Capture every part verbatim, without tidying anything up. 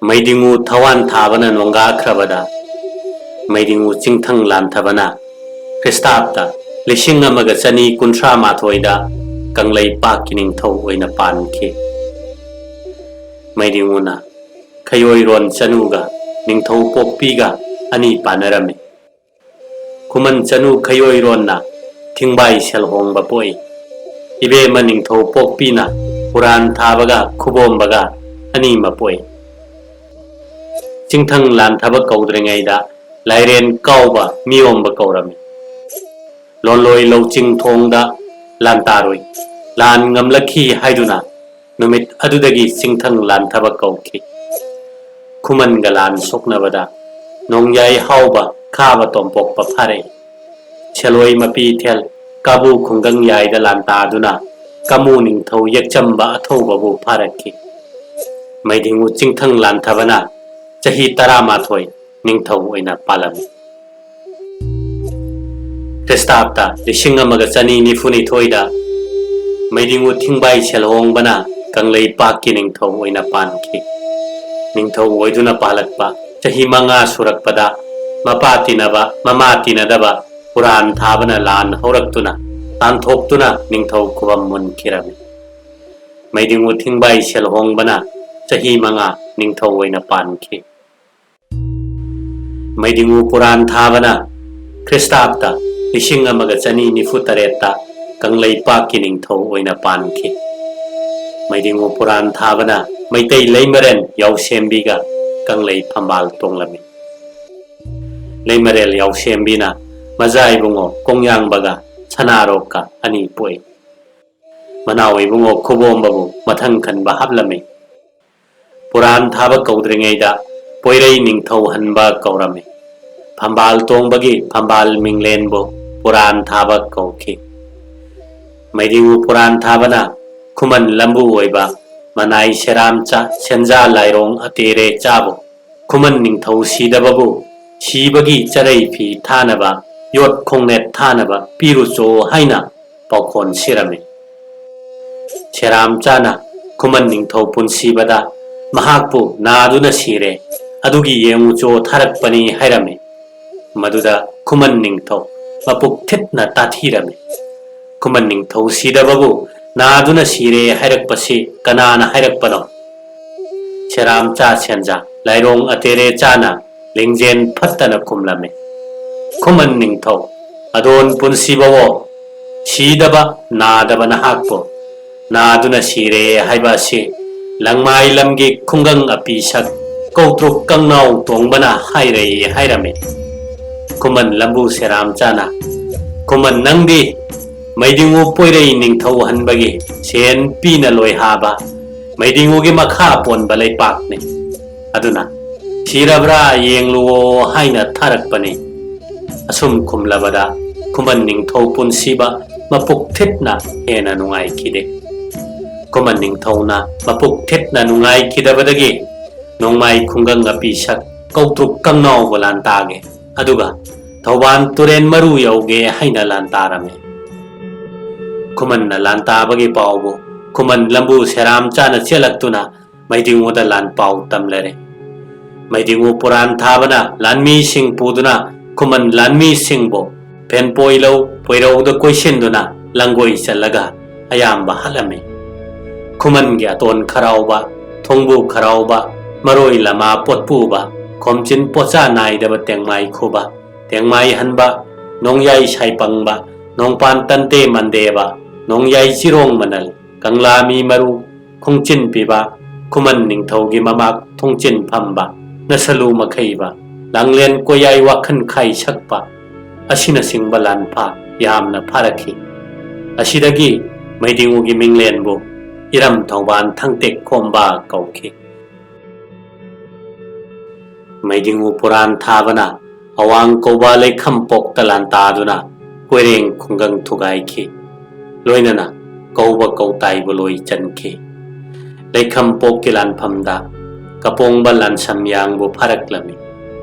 ꯃꯩꯗꯤꯡꯉꯨ ꯊꯋꯥꯟ ꯊꯥꯕꯅ ꯅꯣꯡꯒꯥꯈ꯭ꯔꯕꯗ, ꯃꯩꯗꯤꯡꯉꯨ ꯆꯤꯡꯊꯪ ꯂꯥꯟꯊꯕꯅ ꯈ꯭ꯔꯤꯁꯇꯥꯕꯇ ꯂꯤꯁꯤꯡ ꯑꯃꯒ ꯆꯅꯤ ꯀꯨꯟꯊ꯭ꯔꯥ ꯃꯥꯊꯣꯏꯗ ꯀꯪꯂꯩꯄꯥꯛꯀꯤ ꯅꯤꯡꯊꯧ ꯑꯣꯏꯅ ꯄꯥꯟꯈꯤ꯫ ꯃꯩꯗꯤꯡꯉꯨꯅ ꯈꯌꯣꯏꯔꯣꯟ ꯆꯅꯨꯒ ꯅꯤꯡꯊꯧ ꯄꯣꯛꯄꯤꯒ ꯑꯅꯤ ꯄꯥꯟꯅꯔꯝꯃꯤ꯫ ꯈꯨꯃꯟ ꯆꯅꯨ ꯈꯌꯣꯏꯔꯣꯟꯅ ꯊꯤꯡꯕꯥꯏ ꯁꯦꯜꯍꯣꯡꯕ ꯄꯣꯛꯏ꯫ ꯏꯕꯦꯝꯃ ꯅꯤꯡꯊꯧ ꯄꯣꯛꯄꯤꯅ ꯄꯨꯔꯥꯟ ꯊꯥꯕꯒ ꯈꯨꯕꯣꯝꯕꯒ ꯑꯅꯤꯃ ꯄꯣꯛꯏ꯫ ꯆꯤꯡꯊꯪ ꯂꯥꯟꯊꯕ ꯀꯧꯗ꯭ꯔꯤꯉꯩꯗ ꯂꯥꯏꯔꯦꯟ ꯀꯥꯎꯕ ꯃꯤꯌꯣꯝꯕ ꯀꯧꯔꯝꯃꯤ꯫ ꯂꯣꯟꯂꯣꯏ ꯂꯧꯆꯤꯡ ꯊꯣꯡꯗ ꯂꯥꯟꯇꯥꯔꯨꯏ꯫ ꯂꯥꯟ ꯉꯝꯂꯛꯈꯤ ꯍꯥꯏꯗꯨꯅ ꯅꯨꯃꯤꯠ ꯑꯗꯨꯗꯒꯤ ꯆꯤꯡꯊꯪ ꯂꯥꯟꯊꯕ ꯀꯧꯈꯤ꯫ ꯈꯨꯃꯟꯒ ꯂꯥꯟ ꯁꯣꯛꯅꯕꯗ ꯅꯣꯡꯌꯥꯏ ꯍꯥꯎꯕ ꯈꯥꯕ ꯇꯣꯝꯄꯣꯛꯄ ꯐꯥꯔꯛꯏ꯫ ꯁꯦꯂꯣꯏ ꯃꯄꯤ ꯊꯦꯜ ꯀꯥꯕꯨ ꯈꯨꯡꯒꯪ ꯌꯥꯏꯗ ꯂꯥꯟꯇꯥꯗꯨꯅ ꯀꯥꯃꯨ ꯅꯤꯡꯊꯧ ꯌꯦꯛꯆꯝꯕ ꯑꯊꯧꯕꯕꯨ ꯐꯥꯔꯛꯈꯤ꯫ ꯃꯩꯗꯤꯡꯉꯨ ꯆꯤꯡꯊꯪ ꯂꯥꯟꯊꯕꯅ ꯆꯍꯤ ꯇꯔꯥꯃꯥꯊꯣꯏ ꯅꯤꯡꯊꯧ ꯑꯣꯏꯅ ꯄꯥꯜꯂꯝꯃꯤ꯫ ꯈ꯭ꯔꯤꯁꯇꯥꯕꯇ ꯂꯤꯁꯤꯡ ꯑꯃꯒ ꯆꯅꯤ ꯅꯤꯐꯨꯅꯤꯊꯣꯏꯗ ꯃꯩꯗꯤꯡꯉꯨ ꯊꯤꯡꯕꯥꯏ ꯁꯦꯜꯍꯣꯡꯕꯅ ꯀꯪꯂꯩꯄꯥꯛꯀꯤ ꯅꯤꯡꯊꯧ ꯑꯣꯏꯅ ꯄꯥꯟꯈꯤ꯫ ꯅꯤꯡꯊꯧ ꯑꯣꯏꯗꯨꯅ ꯄꯥꯜꯂꯛꯄ ꯆꯍꯤ ꯃꯉꯥ ꯁꯨꯔꯛꯄꯗ ꯃꯄꯥ ꯇꯤꯟꯅꯕ ꯃꯃꯥ ꯇꯤꯟꯅꯗꯕ ꯄꯨꯔꯥꯟ ꯊꯥꯕꯅ ꯂꯥꯟ ꯍꯧꯔꯛꯇꯨꯅ ꯇꯥꯟꯊꯣꯛꯇꯨꯅ ꯅꯤꯡꯊꯧ ꯈꯨꯕꯝ ꯃꯨꯟꯈꯤꯔꯝꯃꯤ꯫ ꯃꯩꯗꯤꯡꯉꯨ ꯊꯤꯡꯕꯥꯏ ꯁꯦꯜꯍꯣꯡꯕꯅ ꯆꯍꯤ ꯃꯉꯥ ꯅꯤꯡꯊꯧ ꯑꯣꯏꯅ ꯄꯥꯟꯈꯤ꯫ ꯃꯩꯗꯤꯡꯉꯨ ꯄꯨꯔꯥꯟ ꯊꯥꯕꯅ ꯈ꯭ꯔꯤꯁꯇꯥꯕꯇ ꯂꯤꯁꯤꯡ ꯑꯃꯒ ꯆꯅꯤ ꯅꯤꯐꯨ ꯇꯔꯦꯠꯇ ꯀꯪꯂꯩꯄꯥꯛꯀꯤ ꯅꯤꯡꯊꯧ ꯑꯣꯏꯅ ꯄꯥꯟꯈꯤ꯫ ꯃꯩꯗꯤꯡꯉꯨ ꯄꯨꯔꯥꯟ ꯊꯥꯕꯅ ꯃꯩꯇꯩ ꯂꯩꯃꯔꯦꯟ ꯌꯥꯎꯁꯦꯝꯕꯤꯒ ꯀꯪꯂꯩ ꯐꯝꯕꯥꯜ ꯇꯣꯡꯂꯝꯃꯤ꯫ ꯂꯩꯃꯔꯦꯜ ꯌꯥꯎꯁꯦꯝꯕꯤꯅ ꯃꯖꯥ ꯏꯕꯨꯡꯉꯣ ꯀꯣꯡꯌꯥꯡꯕꯒ ꯁꯅꯥꯔꯣꯛꯀ ꯑꯅꯤ ꯄꯣꯛꯏ꯫ ꯃꯅꯥꯎ ꯏꯕꯨꯡꯉꯣ ꯈꯨꯕꯣꯝꯕꯕꯨ ꯃꯊꯪ ꯈꯟꯕ ꯍꯥꯞꯂꯝꯃꯤ꯫ ꯄꯨꯔꯥꯟ ꯊꯥꯕ ꯀꯧꯗ꯭ꯔꯤꯉꯩꯗ ꯄꯣꯏꯔꯩ ꯅꯤꯡꯊꯧ ꯍꯟꯕ ꯀꯧꯔꯝꯃꯤ꯫ ꯐꯝꯕꯥꯜ ꯇꯣꯡꯕꯒꯤ ꯐꯝꯕꯥꯜ ꯃꯤꯡꯂꯦꯟꯕꯨ ꯄꯨꯔꯥꯟ ꯊꯥꯕ ꯀꯧꯈꯤ꯫ ꯃꯩꯗꯤꯡꯉꯨ ꯄꯨꯔꯥꯟ ꯊꯥꯕꯅ ꯈꯨꯃꯟ ꯂꯝꯕꯨ ꯑꯣꯏꯕ ꯃꯅꯥꯏ ꯁꯦꯔꯥꯝꯆꯥ ꯁꯦꯟꯖꯥ ꯂꯥꯏꯔꯣꯡ ꯑꯇꯦꯔꯦ ꯆꯥꯕꯨ ꯈꯨꯃꯟ ꯅꯤꯡꯊꯧ ꯁꯤꯗꯕꯕꯨ ꯁꯤꯕꯒꯤ ꯆꯔꯩ ꯐꯤ ꯊꯥꯅꯕ, ꯌꯣꯠ ꯈꯣꯡꯅꯦꯠ ꯊꯥꯅꯕ ꯄꯤꯔꯨꯆꯣ ꯍꯥꯏꯅ ꯄꯥꯎꯈꯣꯟ ꯁꯤꯔꯝꯃꯤ꯫ ꯁꯦꯔꯥꯝꯆꯥꯅ ꯈꯨꯃꯟ ꯅꯤꯡꯊꯧ ꯄꯨꯟꯁꯤꯕꯗ ꯃꯍꯥꯛꯄꯨ ꯅꯥꯗꯨꯅ ꯁꯤꯔꯦ, ꯑꯗꯨꯒꯤ ꯌꯦꯡꯉꯨꯆꯣ ꯊꯥꯔꯛꯄꯅꯤ ꯍꯥꯏꯔꯝꯃꯤ꯫ ꯃꯗꯨꯗ ꯈꯨꯃꯟ ꯅꯤꯡꯊꯧ ꯃꯄꯨꯛ ꯊꯤꯠꯅ ꯇꯥꯊꯤꯔꯝꯃꯤ꯫ ꯈꯨꯃꯟ ꯅꯤꯡꯊꯧ ꯁꯤꯗꯕꯕꯨ ꯅꯥꯗꯨꯅ ꯁꯤꯔꯦ ꯍꯥꯏꯔꯛꯄꯁꯤ ꯀꯅꯥꯅ ꯍꯥꯏꯔꯛꯄꯅꯣ? ꯁꯦꯔꯥꯝꯆꯥ ꯁꯦꯟꯖꯥ ꯂꯥꯏꯔꯣꯡ ꯑꯇꯦꯔꯦ ꯆꯥꯅ ꯂꯤꯡꯖꯦꯜ ꯐꯠꯇꯅ ꯈꯨꯝꯂꯝꯃꯤ꯫ ꯈꯨꯃꯟ ꯅꯤꯡꯊꯧ, ꯑꯗꯣꯟ ꯄꯨꯟꯁꯤꯕꯋꯣ, ꯁꯤꯗꯕ ꯅꯥꯗꯕ ꯅꯍꯥꯛꯄꯨ ꯅꯥꯗꯨꯅ ꯁꯤꯔꯦ ꯍꯥꯏꯕ ꯑꯁꯤ ꯂꯪꯃꯥꯏ ꯂꯝꯒꯤ ꯈꯨꯡꯒꯪ ꯑꯄꯤꯁꯛ ꯀꯧꯇ꯭ꯔꯨꯛ ꯀꯪꯅꯥꯎ ꯇꯣꯡꯕꯅ ꯍꯥꯏꯔꯛꯏ ꯍꯥꯏꯔꯝꯃꯤ꯫ ꯈꯨꯃꯟ ꯂꯝꯕꯨ ꯁꯦꯔꯥꯝꯆꯥꯅ, "ꯈꯨꯃꯟ, ꯅꯪꯗꯤ ꯃꯩꯗꯤꯡꯉꯨ ꯄꯣꯏꯔꯩ ꯅꯤꯡꯊꯧ ꯍꯟꯕꯒꯤ ꯁꯦꯟ ꯄꯤꯅ ꯂꯣꯏꯍꯥꯕ ꯃꯩꯗꯤꯡꯉꯨꯒꯤ ꯃꯈꯥ ꯄꯣꯟꯕ ꯂꯩꯄꯥꯛꯅꯤ꯫ ꯑꯗꯨꯅ ꯁꯤꯔꯕ꯭ꯔꯥ ꯌꯦꯡꯂꯨꯋꯣ ꯍꯥꯏꯅ ꯊꯥꯔꯛꯄꯅꯤ"꯫ ꯑꯁꯨꯝ ꯈꯨꯝꯂꯕꯗ ꯈꯨꯃꯟ ꯅꯤꯡꯊꯧ ꯄꯨꯟꯁꯤꯕ ꯃꯄꯨꯛ ꯊꯤꯠꯅ ꯍꯦꯟꯅ ꯅꯨꯡꯉꯥꯏꯈꯤꯗꯦ꯫ ꯈꯨꯃꯟ ꯅꯤꯡꯊꯧꯅ ꯃꯄꯨꯛ ꯊꯤꯠꯅ ꯅꯨꯡꯉꯥꯏꯈꯤꯗꯕꯗꯒꯤ ꯅꯣꯡꯃꯥꯏ ꯈꯨꯡꯒꯪ ꯑꯄꯤꯁꯛ ꯀꯧꯇ꯭ꯔꯨꯛ ꯀꯪꯅꯥꯎꯕ ꯂꯥꯟ ꯇꯥꯒꯦ, ꯑꯗꯨꯒ ꯊꯧꯕꯥꯟ ꯇꯨꯔꯦꯟ ꯃꯔꯨ ꯌꯧꯒꯦ ꯍꯥꯏꯅ ꯂꯥꯟ ꯇꯥꯔꯝꯃꯤ꯫ ꯈꯨꯃꯟꯅ ꯂꯥꯟ ꯇꯥꯕꯒꯤ ꯄꯥꯎꯕꯨ ꯈꯨꯃꯟ ꯂꯝꯕꯨ ꯁꯦꯔꯥꯝꯆꯥꯅ ꯆꯦꯜꯂꯛꯇꯨꯅ ꯃꯩꯗꯤꯡꯉꯨꯗ ꯂꯥꯟ ꯄꯥꯎ ꯇꯝꯂꯔꯦ꯫ ꯃꯩꯗꯤꯡꯉꯨ ꯄꯨꯔꯥꯟ ꯊꯥꯕꯅ ꯂꯥꯟꯃꯤꯁꯤꯡ ꯄꯨꯗꯨꯅ ꯈꯨꯃꯟ ꯂꯥꯟꯃꯤꯁꯤꯡꯕꯨ ꯐꯦꯟꯄꯣꯏꯂꯧ ꯄꯣꯏꯔꯧꯗ ꯀꯣꯏꯁꯤꯟꯗꯨꯅ ꯂꯪꯒꯣꯏ ꯆꯜꯂꯒ ꯑꯌꯥꯝꯕ ꯍꯥꯠꯂꯝꯃꯤ꯫ ꯈꯨꯃꯟꯒꯤ ꯑꯇꯣꯟ ꯈꯔꯥꯎꯕ, ꯊꯣꯡꯕꯨ ꯈꯔꯥꯎꯕ, ꯃꯔꯣꯏ ꯂꯃꯥ ꯄꯣꯠꯄꯨꯕ, ꯈꯣꯝꯆꯤꯟ ꯄꯣꯠꯆꯥ ꯅꯥꯏꯗꯕ ꯇꯦꯡꯃꯥꯏ ꯈꯨꯕ, ꯇꯦꯡꯃꯥꯏ ꯍꯟꯕ, ꯅꯣꯡꯌꯥꯏ ꯁꯥꯏꯄꯪꯕ, ꯅꯣꯡꯄꯥꯟ ꯇꯟꯇꯦ ꯃꯟꯗꯦꯕ, ꯅꯣꯡꯌꯥꯏ ꯆꯤꯔꯣꯡ ꯃꯅꯜ, ꯀꯪꯂꯥ ꯃꯤ ꯃꯔꯨ, ꯈꯣꯡꯆꯤꯟ ꯄꯤꯕ, ꯈꯨꯃꯟ ꯅꯤꯡꯊꯧꯒꯤ ꯃꯃꯥꯛ ꯊꯣꯡꯆꯤꯟ ꯐꯝꯕ, ꯅꯁꯂꯨ ꯃꯈꯩꯕ, ꯂꯥꯡꯂꯦꯟ ꯀꯣꯌꯥꯏ ꯋꯥꯈꯟ ꯈꯥꯏ ꯁꯛꯄ, ꯑꯁꯤꯅꯆꯤꯡꯕ ꯂꯥꯟꯐꯥ ꯌꯥꯝꯅ ꯐꯥꯔꯛꯈꯤ꯫ ꯑꯁꯤꯗꯒꯤ ꯃꯩꯗꯤꯡꯉꯨꯒꯤ ꯃꯤꯡꯂꯦꯟꯕꯨ ꯏꯔꯝ ꯊꯧꯕꯥꯟ ꯊꯪꯇꯦꯛ ꯈꯣꯝꯕ ꯀꯧꯈꯤ꯫ ꯃꯩꯗꯤꯡꯉꯨ ꯄꯨꯔꯥꯟ ꯊꯥꯕꯅ ꯑꯋꯥꯡ ꯀꯧꯕ ꯂꯩꯈꯝꯄꯣꯛꯇ ꯂꯥꯟꯇꯥꯗꯨꯅ ꯀꯣꯏꯔꯦꯡ ꯈꯨꯡꯒꯪ ꯊꯨꯒꯥꯏꯈꯤ꯫ ꯂꯣꯏꯅꯅ ꯀꯧꯕ ꯀꯧꯇꯥꯏꯕꯨ ꯂꯣꯏ ꯆꯟꯈꯤ꯫ ꯂꯩꯈꯝꯄꯣꯛꯀꯤ ꯂꯥꯟꯐꯝꯗ ꯀꯄꯣꯡꯕ ꯂꯥꯟꯁꯝ ꯌꯥꯡꯕꯨ ꯐꯥꯔꯛꯂꯝꯃꯤ꯫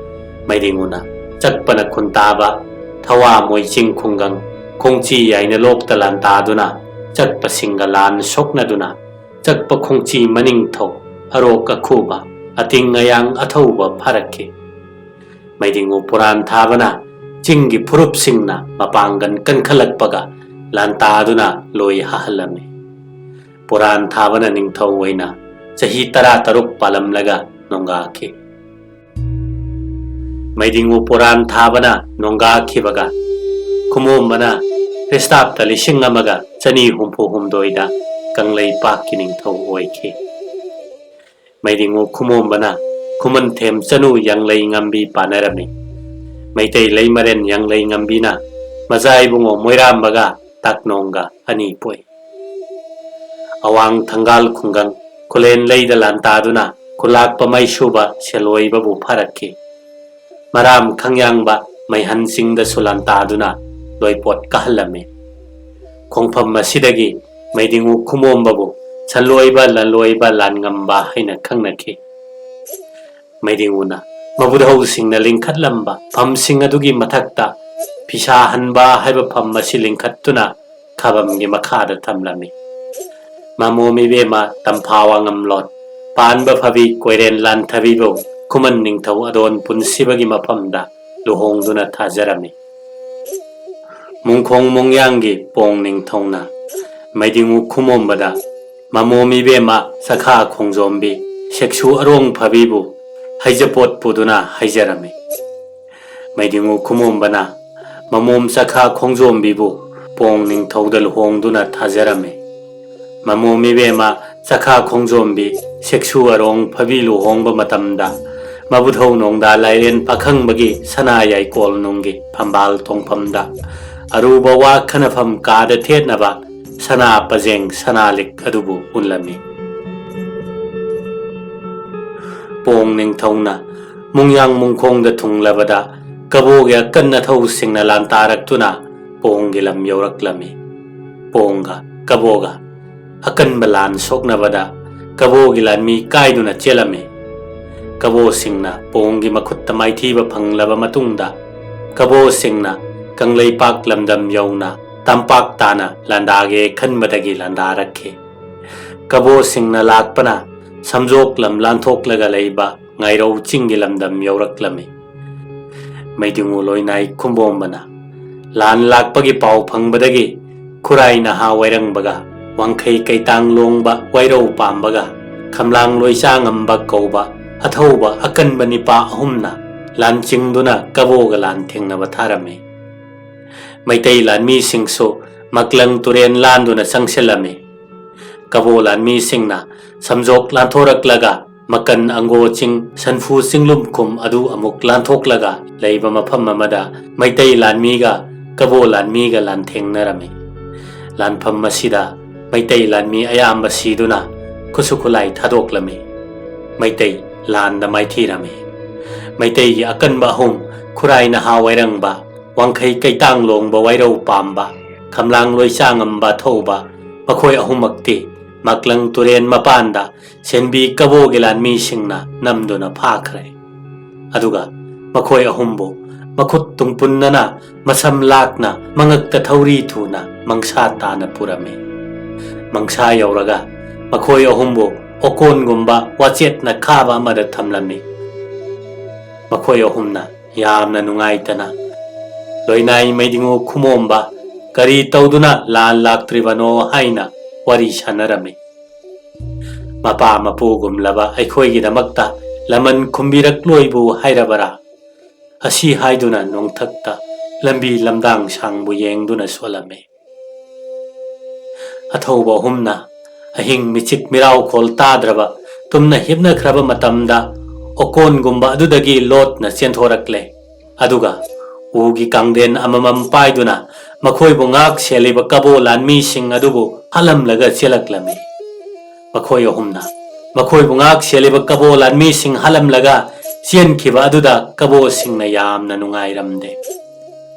ꯃꯩꯗꯤꯡꯉꯨꯅ ꯆꯛꯄꯅ ꯈꯨꯟꯇꯥꯕ ꯊꯋꯥ ꯃꯣꯏꯆꯤꯡ ꯈꯨꯡꯒꯪ ꯈꯣꯡꯆꯤ ꯌꯥꯏꯅ ꯂꯣꯛꯇ ꯂꯥꯟꯇꯥꯗꯨꯅ ꯆꯛꯄꯁꯤꯡꯒ ꯂꯥꯟ ꯁꯣꯛꯅꯗꯨꯅ ꯆꯛꯄ ꯈꯣꯡꯆꯤ ꯃꯅꯤꯡꯊꯧ ꯑꯔꯣꯛ ꯑꯈꯨꯕ, ꯑꯇꯤꯡ ꯑꯌꯥꯡ ꯑꯊꯧꯕ ꯐꯥꯔꯛꯈꯤ꯫ ꯃꯩꯗꯤꯡꯉꯨ ꯄꯨꯔꯥꯟ ꯊꯥꯕꯅ ꯆꯤꯡꯒꯤ ꯐꯨꯔꯨꯞꯁꯤꯡꯅ ꯃꯄꯥꯡꯒꯜ ꯀꯟꯈꯠꯂꯛꯄꯒ ꯂꯥꯟꯇꯥꯗꯨꯅ ꯂꯣꯏ ꯍꯥꯍꯜꯂꯝꯃꯤ꯫ ꯄꯨꯔꯥꯟ ꯊꯥꯕꯅ ꯅꯤꯡꯊꯧ ꯑꯣꯏꯅ ꯆꯍꯤ ꯇꯔꯥ ꯇꯔꯨꯛ ꯄꯥꯜꯂꯝꯂꯒ ꯅꯣꯡꯒꯥꯈꯤ꯫ ꯃꯩꯗꯤꯡꯉꯨ ꯄꯨꯔꯥꯟ ꯊꯥꯕꯅ ꯅꯣꯡꯒꯥꯈꯤꯕꯒ ꯈꯨꯃꯣꯝꯕꯅ ꯈ꯭ꯔꯤꯁꯇꯥꯕꯇ ꯂꯤꯁꯤꯡ ꯑꯃꯒ ꯆꯅꯤ ꯍꯨꯝꯐꯨ ꯍꯨꯝꯗꯣꯏꯗ ꯀꯪꯂꯩꯄꯥꯛꯀꯤ ꯅꯤꯡꯊꯧ ꯑꯣꯏꯈꯤ꯫ ꯃꯩꯗꯤꯡꯉꯨ ꯈꯨꯃꯣꯝꯕꯅ ꯈꯨꯃꯟꯊꯦꯝ ꯆꯅꯨ ꯌꯥꯡꯂꯩ ꯉꯝꯕꯤ ꯄꯥꯟꯅꯔꯝꯃꯤ꯫ ꯃꯩꯇꯩ ꯂꯩꯃꯔꯦꯟ ꯌꯥꯡꯂꯩ ꯉꯝꯕꯤꯅ ꯃꯖꯥ ꯏꯕꯨꯡꯉꯣ ꯃꯣꯏꯔꯥꯝꯕꯒ ꯇꯥꯛꯅꯣꯡꯒ ꯑꯅꯤ ꯄꯣꯛꯏ꯫ ꯑꯋꯥꯡ ꯊꯪꯒꯥꯜ ꯈꯨꯡꯒꯪ ꯈꯨꯂꯦꯟ ꯂꯩꯗ ꯂꯥꯟꯇꯥꯗꯨꯅ ꯈꯨꯂꯥꯛꯄ ꯃꯩꯁꯨꯕ ꯁꯦꯜꯂꯣꯏꯕꯕꯨ ꯐꯥꯔꯛꯈꯤ꯫ ꯃꯔꯥꯝ ꯈꯪꯌꯥꯡꯕ ꯃꯩꯍꯟ ꯆꯤꯡꯗꯁꯨ ꯂꯥꯟꯇꯥꯗꯨꯅ ꯂꯣꯏꯄꯣꯠ ꯀꯥꯍꯜꯂꯝꯃꯤ꯫ ꯈꯣꯡꯐꯝ ꯑꯁꯤꯗꯒꯤ ꯃꯩꯗꯤꯡꯉꯨ ꯈꯨꯃꯣꯝꯕꯕꯨ ꯁꯟꯂꯣꯏꯕ ꯂꯟꯂꯣꯏꯕ ꯂꯥꯟꯉꯝꯕ ꯍꯥꯏꯅ ꯈꯪꯅꯈꯤ꯫ ꯃꯩꯗꯤꯡꯉꯨꯅ ꯃꯕꯨꯙꯧꯁꯤꯡꯅ ꯂꯤꯡꯈꯠꯂꯝꯕ ꯐꯝꯁꯤꯡ ꯑꯗꯨꯒꯤ ꯃꯊꯛꯇ ꯐꯤꯁꯥ ꯍꯟꯕ ꯍꯥꯏꯕ ꯐꯝ ꯑꯁꯤ ꯂꯤꯡꯈꯠꯇꯨꯅ ꯈꯥꯕꯝꯒꯤ ꯃꯈꯥꯗ ꯊꯝꯂꯝꯃꯤ꯫ ꯃꯃꯣꯝ ꯏꯕꯦꯝꯃ ꯇꯝꯐꯥ ꯋꯥꯉꯝꯂꯣꯟ ꯄꯥꯟꯕ ꯐꯕꯤ ꯀꯣꯏꯔꯦꯟ ꯂꯥꯟꯊꯕꯤꯕꯨ ꯈꯨꯃꯟ ꯅꯤꯡꯊꯧ ꯑꯗꯣꯟ ꯄꯨꯟꯁꯤꯕꯒꯤ ꯃꯐꯝꯗ ꯂꯨꯍꯣꯡꯗꯨꯅ ꯊꯥꯖꯔꯝꯃꯤ꯫ ꯃꯨꯡꯈꯣꯡ ꯃꯣꯡꯌꯥꯡꯒꯤ ꯄꯣꯡ ꯅꯤꯡꯊꯧꯅ ꯃꯩꯗꯤꯡꯉꯨ ꯈꯨꯃꯣꯝꯕꯗ ꯃꯃꯣꯝ ꯏꯕꯦꯝꯃ ꯆꯈꯥ ꯈꯣꯡꯖꯣꯝꯕꯤ ꯁꯦꯛꯁꯨ ꯑꯔꯣꯡ ꯐꯕꯤꯕꯨ ꯍꯩꯖꯄꯣꯠ ꯄꯨꯗꯨꯅ ꯍꯩꯖꯔꯝꯃꯤ꯫ ꯃꯩꯗꯤꯡꯉꯨ ꯈꯨꯃꯣꯝꯕꯅ ꯃꯃꯣꯝ ꯆꯈꯥ ꯈꯣꯡꯖꯣꯝꯕꯤꯕꯨ ꯄꯣꯡ ꯅꯤꯡꯊꯧꯗ ꯂꯨꯍꯣꯡꯗꯨꯅ ꯊꯥꯖꯔꯝꯃꯤ꯫ ꯃꯃꯣꯝ ꯏꯕꯦꯝꯃ ꯆꯈꯥ ꯈꯣꯡꯖꯣꯝꯕꯤ ꯁꯦꯛꯁꯨ ꯑꯔꯣꯡ ꯐꯕꯤ ꯂꯨꯍꯣꯡꯕ ꯃꯇꯝꯗ ꯃꯕꯨꯙꯧ ꯅꯣꯡꯗꯥ ꯂꯥꯏꯔꯦꯟ ꯄꯥꯈꯪꯕꯒꯤ ꯁꯅꯥ ꯌꯥꯏꯀꯣꯜ ꯅꯨꯡꯒꯤ ꯐꯝꯕꯥꯜ ꯊꯣꯡꯐꯝꯗ ꯑꯔꯨꯕ ꯋꯥ ꯈꯟꯅꯐꯝ ꯀꯥꯗ ꯊꯦꯠꯅꯕ ꯁꯅꯥ ꯄꯖꯦꯡ ꯁꯅꯥ ꯂꯤꯛ ꯑꯗꯨꯕꯨ ꯎꯠꯂꯝꯃꯤ꯫ ꯄꯣꯡ ꯅꯤꯡꯊꯧꯅ ꯃꯨꯡꯌꯥꯡ ꯃꯨꯡꯈꯣꯡꯗ ꯊꯨꯡꯂꯕꯗ ꯀꯕꯣꯒꯤ ꯑꯀꯟ ꯑꯊꯧꯁꯤꯡꯅ ꯂꯥꯟꯇꯥꯔꯛꯇꯨꯅ ꯄꯣꯡꯒꯤ ꯂꯝ ꯌꯧꯔꯛꯂꯝꯃꯤ꯫ ꯄꯣꯡꯒ ꯀꯕꯣꯒ ꯑꯀꯟꯕ ꯂꯥꯟ ꯁꯣꯛꯅꯕꯗ ꯀꯕꯣꯒꯤ ꯂꯥꯟꯃꯤ ꯀꯥꯏꯗꯨꯅ ꯆꯦꯜꯂꯝꯃꯤ꯫ ꯀꯕꯣꯁꯤꯡꯅ ꯄꯣꯡꯒꯤ ꯃꯈꯨꯠꯇ ꯃꯥꯏꯊꯤꯕ ꯐꯪꯂꯕ ꯃꯇꯨꯡꯗ ꯀꯕꯣꯁꯤꯡꯅ ꯀꯪꯂꯩꯄꯥꯛ ꯂꯝꯗꯝ ꯌꯧꯅ ꯇꯝꯄꯥꯛ ꯇꯥꯅ ꯂꯥꯟꯗꯥꯒꯦ ꯈꯟꯕꯗꯒꯤ ꯂꯥꯟꯗꯥꯔꯛꯈꯤ꯫ ꯀꯕꯣꯁꯤꯡꯅ ꯂꯥꯛꯄꯅ ꯁꯝꯖꯣꯛꯂꯝ ꯂꯥꯟꯊꯣꯛꯂꯒ ꯂꯩꯕ ꯉꯥꯏꯔꯧ ꯆꯤꯡꯒꯤ ꯂꯝꯗꯝ ꯌꯧꯔꯛꯂꯝꯃꯤ꯫ ꯃꯩꯗꯤꯉꯨ ꯂꯣꯏꯅꯥꯏ ꯈꯨꯝꯕꯣꯝꯕꯅ ꯂꯥꯟ ꯂꯥꯛꯄꯒꯤ ꯄꯥꯎ ꯐꯪꯕꯗꯒꯤ ꯈꯨꯔꯥꯏ ꯅꯍꯥ ꯋꯥꯏꯔꯪꯕꯒ ꯋꯥꯡꯈꯩ ꯀꯩꯇꯥꯡ ꯂꯣꯡꯕ ꯋꯥꯏꯔꯧ ꯄꯥꯝꯕꯒ ꯈꯝꯂꯥꯡ ꯂꯣꯏꯆꯥꯉꯝꯕ ꯀꯧꯕ ꯑꯊꯧꯕ ꯑꯀꯟꯕ ꯅꯤꯄꯥ ꯑꯍꯨꯝꯅ ꯂꯥꯟ ꯆꯤꯡꯗꯨꯅ ꯀꯕꯣꯒ ꯂꯥꯟ ꯊꯦꯡꯅꯕ ꯊꯥꯔꯝꯃꯤ꯫ ꯃꯩꯇꯩ ꯂꯥꯟꯃꯤꯁꯤꯡꯁꯨ ꯃꯛꯂꯪ ꯇꯨꯔꯦꯟ ꯂꯥꯟꯗꯨꯅ ꯆꯪꯁꯤꯜꯂꯝꯃꯤ꯫ ꯀꯕꯣ ꯂꯥꯟꯃꯤꯁꯤꯡꯅ ꯁꯝꯖꯣꯛ ꯂꯥꯟꯊꯣꯔꯛꯂꯒ ꯃꯀꯟ ꯑꯪꯒꯣ ꯆꯤꯡ ꯁꯟꯐꯨ ꯆꯤꯡꯂꯨꯝꯈꯨꯝ ꯑꯗꯨ ꯑꯃꯨꯛ ꯂꯥꯟꯊꯣꯛꯂꯒ ꯂꯩꯕ ꯃꯐꯝ ꯑꯃꯗ ꯃꯩꯇꯩ ꯂꯥꯟꯃꯤꯒ ꯀꯕꯣ ꯂꯥꯟꯃꯤꯒ ꯂꯥꯟꯊꯦꯡꯅꯔꯝꯃꯤ꯫ ꯂꯥꯟꯐꯝ ꯑꯁꯤꯗ ꯃꯩꯇꯩ ꯂꯥꯟꯃꯤ ꯑꯌꯥꯝꯕ ꯁꯤꯗꯨꯅ ꯈꯨꯠꯁꯨ ꯈꯨꯠꯂꯥꯏ ꯊꯥꯗꯣꯛꯂꯝꯃꯤ꯫ ꯃꯩꯇꯩ ꯂꯥꯟꯗ ꯃꯥꯏꯊꯤꯔꯝꯃꯤ꯫ ꯃꯩꯇꯩꯒꯤ ꯑꯀꯟꯕ ꯑꯍꯨꯝ, ꯈꯨꯔꯥꯏ ꯅꯍꯥ ꯋꯥꯏꯔꯪꯕ, ꯋꯥꯡꯈꯩ ꯀꯩꯇꯥꯡ ꯂꯣꯡꯕ ꯋꯥꯏꯔꯧ ꯄꯥꯝꯕ, ꯈꯝꯂꯥꯡ ꯂꯣꯏꯆꯥꯉꯝꯕ ꯊꯧꯕ, ꯃꯈꯣꯏ ꯑꯍꯨꯝꯃꯛꯇꯤ ꯃꯥꯛꯂꯪ ꯇꯨꯔꯦꯟ ꯃꯄꯥꯟꯗ ꯁꯦꯟꯕꯤ ꯀꯕꯣꯒꯤ ꯂꯥꯟꯃꯤꯁꯤꯡꯅ ꯅꯝꯗꯨꯅ ꯐꯥꯈ꯭ꯔꯦ꯫ ꯑꯗꯨꯒ ꯃꯈꯣꯏ ꯑꯍꯨꯝꯕꯨ ꯃꯈꯨꯠ ꯇꯨꯡꯄꯨꯟꯅꯅ ꯃꯁꯝ ꯂꯥꯛꯅ ꯃꯉꯛꯇ ꯊꯧꯔꯤ ꯊꯨꯅ ꯃꯪꯁꯥ ꯇꯥꯅ ꯄꯨꯔꯝꯃꯤ꯫ ꯃꯪꯁꯥ ꯌꯧꯔꯒ ꯃꯈꯣꯏ ꯑꯍꯨꯝꯕꯨ ꯑꯣꯀꯣꯟꯒꯨꯝꯕ ꯋꯥꯆꯦꯠꯅ ꯈꯥꯕ ꯑꯃꯗ ꯊꯝꯂꯝꯃꯤ꯫ ꯃꯈꯣꯏ ꯑꯍꯨꯝꯅ ꯌꯥꯝꯅ ꯅꯨꯡꯉꯥꯏꯇꯅ ꯂꯣꯏꯅꯥꯏ ꯃꯩꯗꯤꯉꯨ ꯈꯨꯃꯣꯝꯕ ꯀꯔꯤ ꯇꯧꯗꯨꯅ ꯂꯥꯟ ꯂꯥꯛꯇ꯭ꯔꯤꯕꯅꯣ ꯍꯥꯏꯅ ꯋꯥꯔꯤ ꯁꯥꯟꯅꯔꯝꯃꯤ꯫ ꯃꯄꯥ ꯃꯄꯨꯒꯨꯝꯂꯕ ꯑꯩꯈꯣꯏꯒꯤꯗꯃꯛꯇ ꯂꯃꯟ ꯈꯨꯝꯕꯤꯔꯛꯂꯣꯏꯕꯨ ꯍꯥꯏꯔꯕꯔꯥ? ꯑꯁꯤ ꯍꯥꯏꯗꯨꯅ ꯅꯣꯡꯊꯛꯇ ꯂꯝꯕꯤ ꯂꯝꯗꯥꯡ ꯁꯥꯡꯕꯨ ꯌꯦꯡꯗꯨꯅ ꯁꯣꯜꯂꯝꯃꯤ꯫ ꯑꯊꯧꯕ ꯑꯍꯨꯝꯅ ꯑꯍꯤꯡ ꯃꯤꯆꯤꯛ ꯃꯤꯔꯥꯎꯈꯣꯜ ꯇꯥꯗ꯭ꯔꯕ ꯇꯨꯝꯅ ꯍꯤꯞꯅꯈ꯭ꯔꯕ ꯃꯇꯝꯗ ꯑꯣꯀꯣꯟꯒꯨꯝꯕ ꯑꯗꯨꯗꯒꯤ ꯂꯣꯠꯅ ꯆꯦꯟꯊꯣꯔꯛꯂꯦ꯫ ꯑꯗꯨꯒ ꯎꯒꯤ ꯀꯥꯡꯗꯦꯟ ꯑꯃꯃꯝ ꯄꯥꯏꯗꯨꯅ ꯃꯈꯣꯏꯕꯨ ꯉꯥꯛ ꯁꯦꯜꯂꯤꯕ ꯀꯕꯣ ꯂꯥꯟꯃꯤꯁꯤꯡ ꯑꯗꯨꯕꯨ ꯍꯥꯠꯂꯝꯂꯒ ꯆꯦꯜꯂꯛꯂꯝꯃꯤ꯫ ꯃꯈꯣꯏ ꯑꯍꯨꯝꯅ ꯃꯈꯣꯏꯕꯨ ꯉꯥꯛ ꯁꯦꯜꯂꯤꯕ ꯀꯕꯣ ꯂꯥꯟꯃꯤꯁꯤꯡ ꯍꯥꯠꯂꯝꯂꯒ ꯆꯦꯟꯈꯤꯕ ꯑꯗꯨꯗ ꯀꯕꯣꯁꯤꯡꯅ ꯌꯥꯝꯅ ꯅꯨꯡꯉꯥꯏꯔꯝꯗꯦ꯫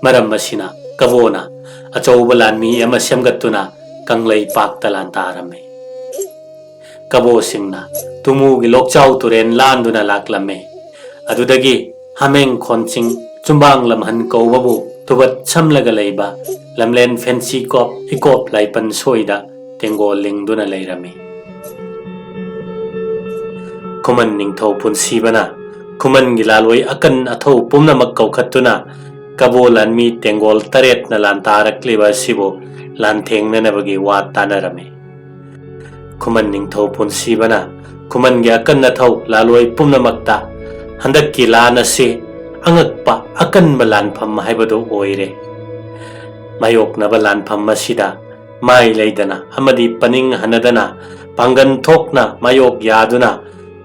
ꯃꯔꯝ ꯑꯁꯤꯅ ꯀꯕꯣꯅ ꯑꯆꯧꯕ ꯂꯥꯟꯃꯤ ꯑꯃ ꯁꯦꯝꯒꯠꯇꯨꯅ ꯀꯪꯂꯩꯄꯥꯛꯇ ꯂꯥꯟꯗꯥꯔꯝꯃꯤ꯫ ꯀꯕꯣꯁꯤꯡꯅ ꯇꯨꯃꯨꯒꯤ ꯂꯣꯛꯆꯥꯎ ꯇꯨꯔꯦꯟ ꯂꯥꯟꯗꯨꯅ ꯂꯥꯛꯂꯝꯃꯤ꯫ ꯑꯗꯨꯗꯒꯤ ꯍꯥꯃꯦꯡ ꯈꯣꯟꯆꯤꯡ ꯆꯨꯝꯕꯥꯡ ꯂꯝꯍꯟ ꯀꯧꯕꯕꯨ ꯇꯨꯕꯠ ꯁꯝꯂꯒ ꯂꯩꯕ ꯂꯝꯂꯦꯟ ꯐꯦꯟꯁꯤ ꯀꯣꯞ ꯏꯀꯣꯞ ꯂꯥꯏꯄꯟ ꯁꯣꯏꯗ ꯇꯦꯡꯒꯣꯜ ꯂꯤꯡꯗꯨꯅ ꯂꯩꯔꯝꯃꯤ꯫ ꯈꯨꯃꯟ ꯅꯤꯡꯊꯧ ꯄꯨꯟꯁꯤꯕꯅ ꯈꯨꯃꯟꯒꯤ ꯂꯥꯜꯂꯣꯏ ꯑꯀꯟ ꯑꯊꯧ ꯄꯨꯝꯅꯃꯛ ꯀꯧꯈꯠꯇꯨꯅ ꯀꯕꯣ ꯂꯥꯟꯃꯤ ꯇꯦꯡꯒꯣꯜ ꯇꯔꯦꯠꯅ ꯂꯥꯟꯇꯥꯔꯛꯂꯤꯕ ꯑꯁꯤꯕꯨ ꯂꯥꯟꯊꯦꯡꯅꯅꯕꯒꯤ ꯋꯥ ꯇꯥꯅꯔꯝꯃꯤ꯫ ꯈꯨꯃꯟ ꯅꯤꯡꯊꯧ ꯄꯨꯟꯁꯤꯕꯅ ꯈꯨꯃꯟꯒꯤ ꯑꯀꯟ ꯑꯊꯧ ꯂꯥꯜꯂꯣꯏ ꯄꯨꯝꯅꯃꯛꯇ ꯍꯟꯗꯛꯀꯤ ꯂꯥꯟ ꯑꯁꯤ ꯑꯉꯛꯄ ꯑꯀꯟꯕ ꯂꯥꯟꯐꯝ ꯍꯥꯏꯕꯗꯨ ꯑꯣꯏꯔꯦ꯫ ꯃꯥꯌꯣꯛꯅꯕ ꯂꯥꯟꯐꯝ ꯑꯁꯤꯗ ꯃꯥꯏ ꯂꯩꯗꯅ ꯑꯃꯗꯤ ꯄꯅꯤꯡ ꯍꯟꯅꯗꯅ ꯄꯥꯡꯒꯟ ꯊꯣꯛꯅ ꯃꯥꯌꯣꯛ ꯌꯥꯗꯨꯅ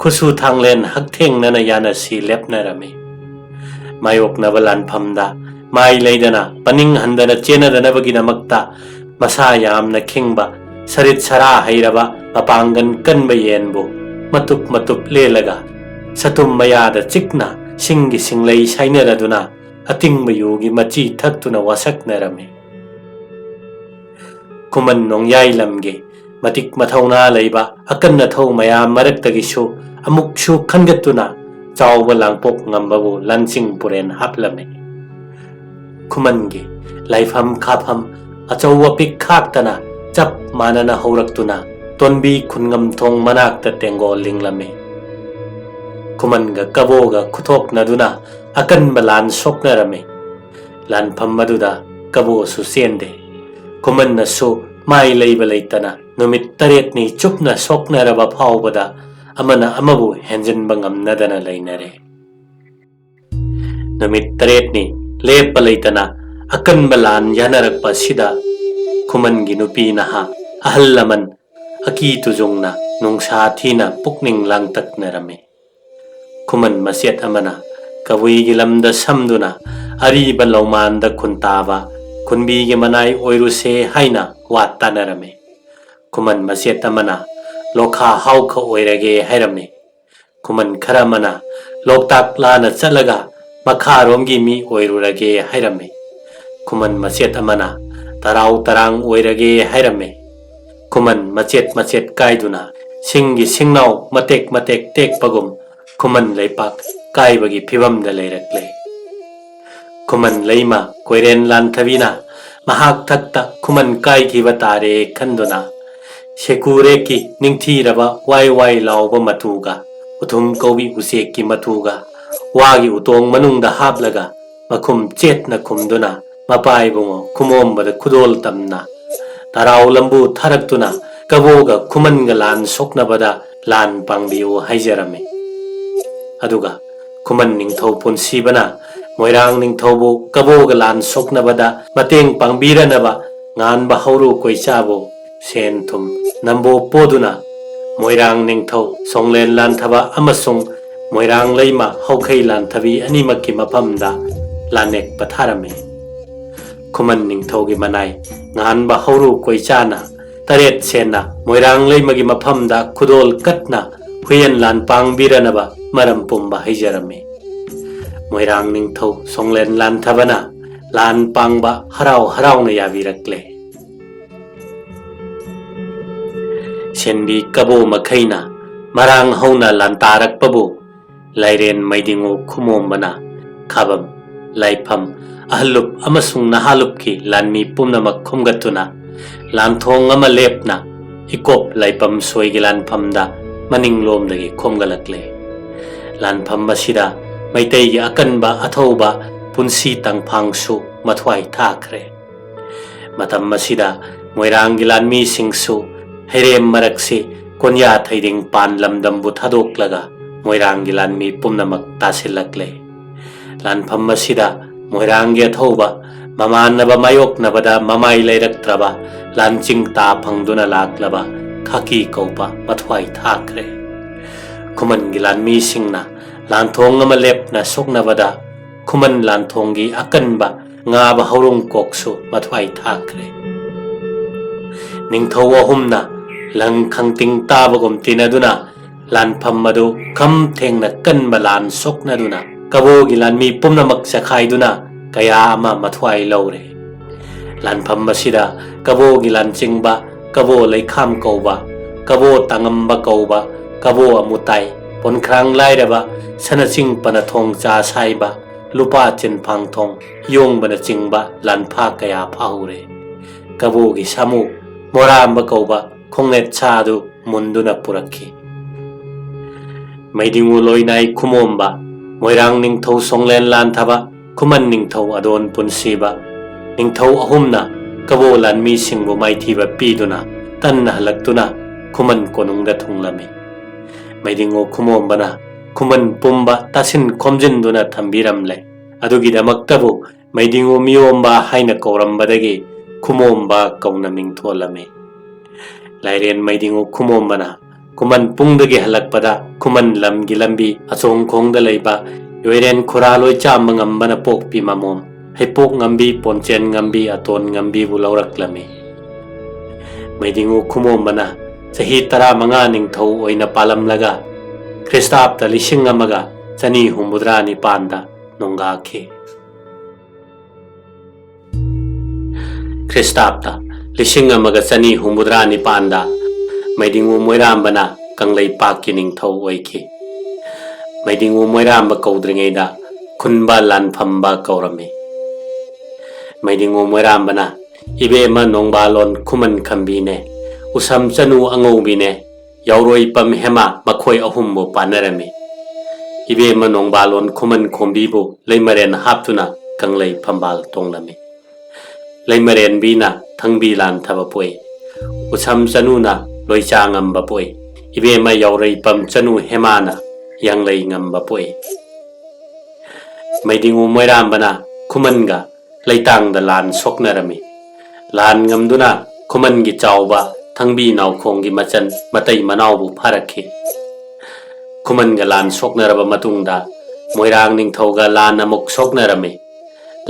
ꯈꯨꯠꯁꯨ ꯊꯥꯡꯂꯦꯟ ꯍꯛꯊꯦꯡꯅꯅ ꯌꯥꯅꯁꯤ ꯂꯦꯞꯅꯔꯝꯃꯤ꯫ ꯃꯥꯌꯣꯛꯅꯕ ꯂꯥꯟꯐꯝꯗ ꯃꯥꯏ ꯂꯩꯗꯅ ꯄꯅꯤꯡ ꯍꯟꯗꯅ ꯆꯦꯟꯅꯗꯅꯕꯒꯤꯗꯃꯛꯇ ꯃꯁꯥ ꯌꯥꯝꯅ ꯈꯤꯡꯕ ꯁꯔꯤꯠ ꯁꯔꯥ ꯍꯩꯔꯕ ꯃꯄꯥꯡꯒꯟ ꯀꯟꯕ ꯌꯦꯟꯕꯨ ꯃꯇꯨꯞ ꯃꯇꯨꯞ ꯂꯦꯜꯂꯒ ꯁꯇꯨꯝ ꯃꯌꯥꯗ ꯆꯤꯛꯅ ꯁꯤꯡꯒꯤ ꯁꯤꯡꯂꯩ ꯁꯥꯏꯅꯔꯗꯨꯅ ꯑꯇꯤꯡꯕ ꯌꯨꯒꯤ ꯃꯆꯤ ꯊꯛꯇꯨꯅ ꯋꯥꯁꯛꯅꯔꯝꯃꯤ꯫ ꯈꯨꯃꯟ ꯅꯣꯡꯌꯥꯏ ꯂꯝꯒꯤ ꯃꯇꯤꯛ ꯃꯊꯧꯅꯥ ꯂꯩꯕ ꯑꯀꯟ ꯑꯊꯧ ꯃꯌꯥꯝ ꯃꯔꯛꯇꯒꯤꯁꯨ ꯑꯃꯨꯛꯁꯨ ꯈꯟꯒꯠꯇꯨꯅ ꯆꯥꯎꯕ ꯂꯥꯡꯄꯣꯛ ꯉꯝꯕꯕꯨ ꯂꯟꯆꯤꯡ ꯄꯨꯔꯦꯟ ꯍꯥꯞꯂꯝꯃꯤ꯫ ꯈꯨꯃꯟꯒꯤ ꯂꯥꯏꯐꯝ ꯈꯥꯐꯝ ꯑꯆꯧꯕ ꯄꯤꯛ ꯈꯥꯛꯇꯅ ꯆꯞ ꯃꯥꯟꯅꯅ ꯍꯧꯔꯛꯇꯨꯅ ꯇꯣꯟꯕꯤ ꯈꯨꯟꯉꯝ ꯊꯣꯡ ꯃꯅꯥꯛꯇ ꯇꯦꯡꯒꯣꯜ ꯂꯤꯡꯂꯝꯃꯤ꯫ ꯈꯨꯃꯟꯒ ꯀꯕꯣꯒ ꯈꯨꯊꯣꯛꯅꯗꯨꯅ ꯑꯀꯟꯕ ꯂꯥꯟ ꯁꯣꯛꯅꯔꯝꯃꯤ꯫ ꯂꯥꯟꯐꯝ ꯑꯗꯨꯗ ꯀꯕꯣꯁꯨ ꯆꯦꯟꯗꯦ꯫ ꯈꯨꯃꯟꯅꯁꯨ ꯃꯥꯏ ꯂꯩꯕ ꯂꯩꯇꯅ ꯅꯨꯃꯤꯠ ꯇꯔꯦꯠꯅꯤ ꯆꯨꯞꯅ ꯁꯣꯛꯅꯔꯕ ꯐꯥꯎꯕꯗ ꯑꯃꯅ ꯑꯃꯕꯨ ꯍꯦꯟꯖꯤꯟꯕ ꯉꯝꯅꯗꯅ ꯂꯩꯅꯔꯦ꯫ ꯅꯨꯃꯤꯠ ꯇꯔꯦꯠꯅꯤ ꯂꯦꯞꯄ ꯂꯩꯇꯅ ꯑꯀꯟꯕ ꯂꯥꯟ ꯌꯥꯅꯔꯛꯄ ꯑꯁꯤꯗ ꯈꯨꯃꯟꯒꯤ ꯅꯨꯄꯤ ꯅꯍꯥ, ꯑꯍꯜ ꯂꯃꯟ ꯑꯀꯤ ꯇꯨꯖꯨꯡꯅ ꯅꯨꯡꯁꯥ ꯊꯤꯅ ꯄꯨꯛꯅꯤꯡ ꯂꯥꯡꯇꯛꯅꯔꯝꯃꯤ꯫ ꯈꯨꯃꯟ ꯃꯆꯦꯠ ꯑꯃꯅ ꯀꯕꯨꯏꯒꯤ ꯂꯝꯗ ꯁꯝꯗꯨꯅ ꯑꯔꯤꯕ ꯂꯧꯃꯥꯟꯗ ꯈꯨꯟꯇꯥꯕ ꯈꯨꯟꯕꯤꯒꯤ ꯃꯅꯥꯏ ꯑꯣꯏꯔꯨꯁꯦ ꯍꯥꯏꯅ ꯋꯥ ꯇꯥꯅꯔꯝꯃꯤ꯫ ꯈꯨꯃꯟ ꯃꯆꯦꯠ ꯑꯃꯅ ꯂꯣꯈꯥ ꯍꯥꯎꯈ ꯑꯣꯏꯔꯒꯦ ꯍꯥꯏꯔꯝꯃꯤ꯫ ꯈꯨꯃꯟ ꯈꯔ ꯑꯃꯅ ꯂꯣꯛꯇꯥꯛ ꯂꯥꯟꯅ ꯆꯠꯂꯒ ꯃꯈꯥꯔꯣꯝꯒꯤ ꯃꯤ ꯑꯣꯏꯔꯨꯔꯒꯦ ꯍꯥꯏꯔꯝꯃꯤ꯫ ꯈꯨꯃꯟ ꯃꯆꯦꯠ ꯑꯃꯅ ꯇꯔꯥꯎ ꯇꯔꯥꯡ ꯑꯣꯏꯔꯒꯦ ꯍꯥꯏꯔꯝꯃꯤ꯫ ꯈꯨꯃꯟ ꯃꯆꯦꯠ ꯃꯆꯦꯠ ꯀꯥꯏꯗꯨꯅ ꯁꯤꯡꯒꯤ ꯁꯤꯡꯅꯥꯎ ꯃꯇꯦꯛ ꯃꯇꯦꯛ ꯇꯦꯛꯄꯒꯨꯝ ꯈꯨꯃꯟ ꯂꯩꯄꯥꯛ ꯀꯥꯏꯕꯒꯤ ꯐꯤꯕꯝꯗ ꯂꯩꯔꯛꯂꯦ꯫ ꯈꯨꯃꯟ ꯂꯩꯃ ꯀꯣꯏꯔꯦꯟ ꯂꯥꯟꯊꯕꯤꯅ ꯃꯍꯥꯛ ꯊꯛꯇ ꯈꯨꯃꯟ ꯀꯥꯏꯈꯤꯕ ꯇꯥꯔꯦ ꯈꯟꯗꯨꯅ ꯁꯦꯀꯨꯔꯦꯛꯀꯤ ꯅꯤꯡꯊꯤꯔꯕ ꯋꯥꯏ ꯋꯥꯏ ꯂꯥꯎꯕ ꯃꯇꯨꯒ ꯎꯊꯨꯝ ꯀꯧꯕꯤ ꯎꯆꯦꯛꯀꯤ ꯃꯇꯨꯒ ꯋꯥꯒꯤ ꯎꯇꯣꯡ ꯃꯅꯨꯡꯗ ꯍꯥꯞꯂꯒ ꯃꯈꯨꯝ ꯆꯦꯠꯅ ꯈꯨꯝꯗꯨꯅ ꯃꯄꯥ ꯏꯕꯨꯡꯉꯣ ꯈꯨꯃꯣꯝꯕꯗ ꯈꯨꯗꯣꯜ ꯇꯝꯅ ꯇꯔꯥꯎ ꯂꯝꯕꯨ ꯊꯥꯔꯛꯇꯨꯅ ꯀꯕꯣꯒ ꯈꯨꯃꯟꯒ ꯂꯥꯟ ꯁꯣꯛꯅꯕꯗ ꯂꯥꯟ ꯄꯥꯡꯕꯤꯌꯨ ꯍꯥꯏꯖꯔꯝꯃꯤ꯫ ꯑꯗꯨꯒ ꯈꯨꯃꯟ ꯅꯤꯡꯊꯧ ꯄꯨꯟꯁꯤꯕꯅ ꯃꯣꯏꯔꯥꯡ ꯅꯤꯡꯊꯧꯕꯨ ꯀꯕꯣꯒ ꯂꯥꯟ ꯁꯣꯛꯅꯕꯗ ꯃꯇꯦꯡ ꯄꯥꯡꯕꯤꯔꯅꯕ ꯉꯥꯟꯕ ꯍꯧꯔꯨ ꯀꯣꯏꯆꯥꯕꯨ ꯁꯦꯟ ꯊꯨꯝ ꯅꯝꯕꯣ ꯄꯣꯗꯨꯅ ꯃꯣꯏꯔꯥꯡ ꯅꯤꯡꯊꯧ ꯁꯣꯡꯂꯦꯟ ꯂꯥꯟꯊꯕ ꯑꯃꯁꯨꯡ ꯃꯣꯏꯔꯥꯡ ꯂꯩꯃ ꯍꯧꯈꯩ ꯂꯥꯟꯊꯕꯤ ꯑꯅꯤꯃꯛꯀꯤ ꯃꯐꯝꯗ ꯂꯥꯟꯅꯦꯛ ꯄꯊꯥꯔꯝꯃꯤ꯫ ꯈꯨꯃꯟ ꯅꯤꯡꯊꯧꯒꯤ ꯃꯅꯥꯏ ꯉꯥꯟꯕ ꯍꯧꯔꯨ ꯀꯣꯏꯆꯥꯅ ꯇꯔꯦꯠ ꯁꯦꯟꯅ ꯃꯣꯏꯔꯥꯡ ꯂꯩꯃꯒꯤ ꯃꯐꯝꯗ ꯈꯨꯗꯣꯜ ꯀꯠꯅ ꯍꯨꯌꯦꯟ ꯂꯥꯟ ꯄꯥꯡꯕꯤꯔꯅꯕ ꯃꯔꯝ ꯄꯨꯝꯕ ꯍꯩꯖꯔꯝꯃꯤ꯫ ꯃꯣꯏꯔꯥꯡ ꯅꯤꯡꯊꯧ ꯁꯣꯡꯂꯦꯟ ꯂꯥꯟꯊꯕꯅ ꯂꯥꯟ ꯄꯥꯡꯕ ꯍꯔꯥꯎ ꯍꯔꯥꯎꯅ ꯌꯥꯕꯤꯔꯛꯂꯦ꯫ ꯁꯦꯟꯕꯤ ꯀꯕꯣ ꯃꯈꯩꯅ ꯃꯔꯥꯡ ꯍꯧꯅ ꯂꯥꯟꯇꯥꯔꯛꯄꯕꯨ ꯂꯥꯏꯔꯦꯟ ꯃꯩꯗꯤꯡꯉꯨ ꯈꯨꯃꯣꯝꯕꯅ ꯈꯥꯕꯝ, ꯂꯥꯏꯐꯝ, ꯑꯍꯜꯂꯨꯞ ꯑꯃꯁꯨꯡ ꯅꯍꯥꯂꯨꯞꯀꯤ ꯂꯥꯟꯃꯤ ꯄꯨꯝꯅꯃꯛ ꯈꯣꯝꯒꯠꯇꯨꯅ ꯂꯥꯟꯊꯣꯡ ꯑꯃ ꯂꯦꯞꯅ ꯏꯀꯣꯞ ꯂꯥꯏꯄꯝ ꯁꯣꯏꯒꯤ ꯂꯥꯟꯐꯝꯗ ꯃꯅꯤꯡꯂꯣꯝꯗꯒꯤ ꯈꯣꯝꯒꯠꯂꯛꯂꯦ꯫ ꯂꯥꯟꯐꯝ ꯑꯁꯤꯗ ꯃꯩꯇꯩꯒꯤ ꯑꯀꯟꯕ ꯑꯊꯧꯕ ꯄꯨꯟꯁꯤ ꯇꯪꯐꯥꯡꯁꯨ ꯃꯊ꯭ꯋꯥꯏ ꯊꯥꯈ꯭ꯔꯦ꯫ ꯃꯇꯝ ꯑꯁꯤꯗ ꯃꯣꯏꯔꯥꯡꯒꯤ ꯂꯥꯟꯃꯤꯁꯤꯡꯁꯨ ꯍꯩꯔꯦꯝ ꯃꯔꯛꯁꯤ ꯀꯣꯟꯌꯥ ꯊꯩꯗꯤꯡ ꯄꯥꯟ ꯂꯝꯗꯝꯕꯨ ꯊꯥꯗꯣꯛꯂꯒ ꯃꯣꯏꯔꯥꯡꯒꯤ ꯂꯥꯟꯃꯤ ꯄꯨꯝꯅꯃꯛ ꯇꯥꯁꯤꯜꯂꯛꯂꯦ꯫ ꯂꯥꯟꯐꯝ ꯑꯁꯤꯗ ꯃꯣꯏꯔꯥꯡꯒꯤ ꯑꯊꯧꯕ ꯃꯃꯥꯟꯅꯕ ꯃꯥꯌꯣꯛꯅꯕꯗ ꯃꯃꯥꯏ ꯂꯩꯔꯛꯇ꯭ꯔꯕ ꯂꯥꯟꯆꯤꯡ ꯇꯥ ꯐꯪꯗꯨꯅ ꯂꯥꯛꯂꯕ ꯈꯥꯀꯤ ꯀꯧꯕ ꯃꯊ꯭ꯋꯥꯏ ꯊꯥꯈ꯭ꯔꯦ꯫ ꯈꯨꯃꯟꯒꯤ ꯂꯥꯟꯃꯤꯁꯤꯡꯅ ꯂꯥꯟꯊꯣꯡ ꯑꯃ ꯂꯦꯞꯅ ꯁꯣꯛꯅꯕꯗ ꯈꯨꯃꯟ ꯂꯥꯟꯊꯣꯡꯒꯤ ꯑꯀꯟꯕ ꯉꯥꯕ ꯍꯧꯔꯨꯡ ꯀꯣꯛꯁꯨ ꯃꯊ꯭ꯋꯥꯏ ꯊꯥꯈ꯭ꯔꯦ꯫ ꯅꯤꯡꯊꯧ ꯑꯍꯨꯝꯅ ꯂꯪ ꯈꯪꯇꯤꯡ ꯇꯥꯕꯒꯨꯝ ꯇꯤꯟꯅꯗꯨꯅ ꯂꯥꯟꯐꯝ ꯑꯗꯨ ꯈꯝ ꯊꯦꯡꯅ ꯀꯟꯕ ꯂꯥꯟ ꯁꯣꯛꯅꯗꯨꯅ ꯀꯕꯣꯒꯤ ꯂꯥꯟꯃꯤ ꯄꯨꯝꯅꯃꯛ ꯆꯈꯥꯏꯗꯨꯅ ꯀꯌꯥ ꯑꯃ ꯃꯊ꯭ꯋꯥꯏ ꯂꯧꯔꯦ꯫ ꯂꯥꯟꯐꯝ ꯑꯁꯤꯗ ꯀꯕꯣꯒꯤ ꯂꯥꯟꯆꯤꯡꯕ, ꯀꯕꯣ ꯂꯩꯈꯥꯝ ꯀꯧꯕ, ꯀꯕꯣ ꯇꯥꯉꯝꯕ ꯀꯧꯕ, ꯀꯕꯣ ꯑꯃꯨꯇꯥꯏ, ꯄꯣꯟꯈ꯭ꯔꯥꯡ ꯂꯥꯏꯔꯕ, ꯁꯅꯆꯤꯡ ꯄꯅꯊꯣꯡ ꯆꯥ ꯁꯥꯏꯕ, ꯂꯨꯄꯥ ꯆꯤꯟꯐꯥꯡꯊꯣꯡ ꯌꯣꯡꯕꯅꯆꯤꯡꯕ ꯂꯥꯟꯐꯥ ꯀꯌꯥ ꯐꯥꯍꯧꯔꯦ꯫ ꯀꯕꯣꯒꯤ ꯁꯥꯃꯨ ꯃꯣꯔꯥꯝꯕ ꯀꯧꯕ ꯈꯣꯡꯅꯦꯠ ꯁꯥ ꯑꯗꯨ ꯃꯨꯟꯗꯨꯅ ꯄꯨꯔꯛꯈꯤ꯫ ꯃꯩꯗꯤꯡꯉꯨ ꯂꯣꯏꯅꯥꯏ ꯈꯨꯃꯣꯝꯕ, ꯃꯣꯏꯔꯥꯡ ꯅꯤꯡꯊꯧ ꯁꯣꯡꯂꯦꯟ ꯂꯥꯟꯊꯕ, ꯈꯨꯃꯟ ꯅꯤꯡꯊꯧ ꯑꯗꯣꯟ ꯄꯨꯟꯁꯤꯕ, ꯅꯤꯡꯊꯧ ꯑꯍꯨꯝꯅ ꯀꯕꯣ ꯂꯥꯟꯃꯤꯁꯤꯡꯕꯨ ꯃꯥꯏꯊꯤꯕ ꯄꯤꯗꯨꯅ ꯇꯟꯅ ꯍꯜꯂꯛꯇꯨꯅ ꯈꯨꯃꯟ ꯀꯣꯅꯨꯡꯗ ꯊꯨꯡꯂꯝꯃꯤ꯫ ꯃꯩꯗꯤꯡꯉꯨ ꯈꯨꯃꯣꯝꯕꯅ ꯈꯨꯃꯟ ꯄꯨꯝꯕ ꯇꯥꯁꯤꯟ ꯈꯣꯝꯖꯤꯟꯗꯨꯅ ꯊꯝꯕꯤꯔꯝꯂꯦ꯫ ꯑꯗꯨꯒꯤꯗꯃꯛꯇꯕꯨ ꯃꯩꯗꯤꯡꯉꯨ ꯃꯤꯌꯣꯝꯕ ꯍꯥꯏꯅ ꯀꯧꯔꯝꯕꯗꯒꯤ ꯈꯨꯃꯣꯝꯕ ꯀꯧꯅ ꯃꯤꯡꯊꯣꯜꯂꯝꯃꯤ꯫ ꯂꯥꯏꯔꯦꯟ ꯃꯩꯗꯤꯡꯉꯨ ꯈꯨꯃꯣꯝꯕꯅ ꯈꯨꯃꯟ ꯄꯨꯡꯗꯒꯤ ꯍꯜꯂꯛꯄꯗ ꯈꯨꯃꯟ ꯂꯝꯒꯤ ꯂꯝꯕꯤ ꯑꯆꯣꯡ ꯈꯣꯡꯗ ꯂꯩꯕ ꯌꯣꯏꯔꯦꯟ ꯈꯨꯔꯥ ꯂꯣꯏꯆꯥꯝꯕ ꯉꯝꯕꯅ ꯄꯣꯛꯄꯤ ꯃꯃꯣꯝ ꯍꯩꯄꯣꯛ ꯉꯝꯕꯤ, ꯄꯣꯟꯆꯦꯟ ꯉꯝꯕꯤ, ꯑꯇꯣꯟ ꯉꯝꯕꯤꯕꯨ ꯂꯧꯔꯛꯂꯝꯃꯤ꯫ ꯃꯩꯗꯤꯡꯉꯨ ꯈꯨꯃꯣꯝꯕꯅ ꯆꯍꯤ ꯇꯔꯥꯃꯉꯥ ꯅꯤꯡꯊꯧ ꯑꯣꯏꯅ ꯄꯥꯜꯂꯝꯂꯒ ꯈ꯭ꯔꯤꯁꯇꯥꯕꯇ ꯂꯤꯁꯤꯡ ꯑꯃꯒ ꯆꯅꯤ ꯍꯨꯝꯐꯨꯇꯔꯥ ꯅꯤꯄꯥꯟꯗ ꯅꯣꯡꯒꯥꯈꯤ꯫ ꯈ꯭ꯔꯤꯁꯇꯥꯕꯇ ꯂꯤꯁꯤꯡ ꯑꯃꯒ ꯆꯅꯤ ꯍꯨꯝꯐꯨꯇꯔꯥ ꯅꯤꯄꯥꯟꯗ ꯃꯩꯗꯤꯡꯉꯨ ꯃꯣꯏꯔꯥꯝꯕꯅ ꯀꯪꯂꯩꯄꯥꯛꯀꯤ ꯅꯤꯡꯊꯧ ꯑꯣꯏꯈꯤ꯫ ꯃꯩꯗꯤꯡꯉꯨ ꯃꯣꯏꯔꯥꯝꯕ ꯀꯧꯗ꯭ꯔꯤꯉꯩꯗ ꯈꯨꯟꯕ ꯂꯥꯟꯐꯝꯕ ꯀꯧꯔꯝꯃꯤ꯫ ꯃꯩꯗꯤꯡꯉꯨ ꯃꯣꯏꯔꯥꯝꯕꯅ ꯏꯕꯦꯝꯃ ꯅꯣꯡꯕꯥꯂꯣꯟ ꯈꯨꯃꯟ ꯈꯝꯕꯤꯅꯦ, ꯎꯁꯝ ꯆꯅꯨ ꯑꯉꯧꯕꯤꯅꯦ, ꯌꯥꯎꯔꯣꯏꯄꯝ ꯍꯦꯃꯥ ꯃꯈꯣꯏ ꯑꯍꯨꯝꯕꯨ ꯄꯥꯟꯅꯔꯝꯃꯤ꯫ ꯏꯕꯦꯝꯃ ꯅꯣꯡꯕꯥꯂꯣꯟ ꯈꯨꯃꯟ ꯈꯣꯝꯕꯤꯕꯨ ꯂꯩꯃꯔꯦꯟ ꯍꯥꯞꯇꯨꯅ ꯀꯪꯂꯩ ꯐꯝꯕꯥꯜ ꯇꯣꯡꯂꯝꯃꯤ꯫ ꯂꯩꯃꯔꯦꯟꯕꯤꯅ ꯊꯪꯕꯤ ꯂꯥꯟꯊꯕ ꯄꯣꯛꯏ꯫ ꯎꯁꯝ ꯆꯅꯨꯅ ꯂꯣꯏꯆꯥ ꯉꯝꯕ ꯄꯣꯛꯏ꯫ ꯏꯕꯦꯝꯃ ꯌꯥꯎꯔꯩꯄꯝ ꯆꯅꯨ ꯍꯦꯃꯥꯅ ꯌꯥꯡꯂꯩ ꯉꯝꯕ ꯄꯣꯛꯏ꯫ ꯃꯩꯗꯤꯡꯉꯨ ꯃꯣꯏꯔꯥꯝꯕꯅ ꯈꯨꯃꯟꯒ ꯂꯩꯇꯥꯡꯗ ꯂꯥꯟ ꯁꯣꯛꯅꯔꯝꯃꯤ꯫ ꯂꯥꯟ ꯉꯝꯗꯨꯅ ꯈꯨꯃꯟꯒꯤ ꯆꯥꯎꯕ ꯊꯪꯕꯤ ꯅꯥꯎꯈꯣꯡꯒꯤ ꯃꯆꯟ ꯃꯇꯩ ꯃꯅꯥꯎꯕꯨ ꯐꯥꯔꯛꯈꯤ꯫ ꯈꯨꯃꯟꯒ ꯂꯥꯟ ꯁꯣꯛꯅꯔꯕ ꯃꯇꯨꯡꯗ ꯃꯣꯏꯔꯥꯡ ꯅꯤꯡꯊꯧꯒ ꯂꯥꯟ ꯑꯃꯨꯛ ꯁꯣꯛꯅꯔꯝꯃꯤ꯫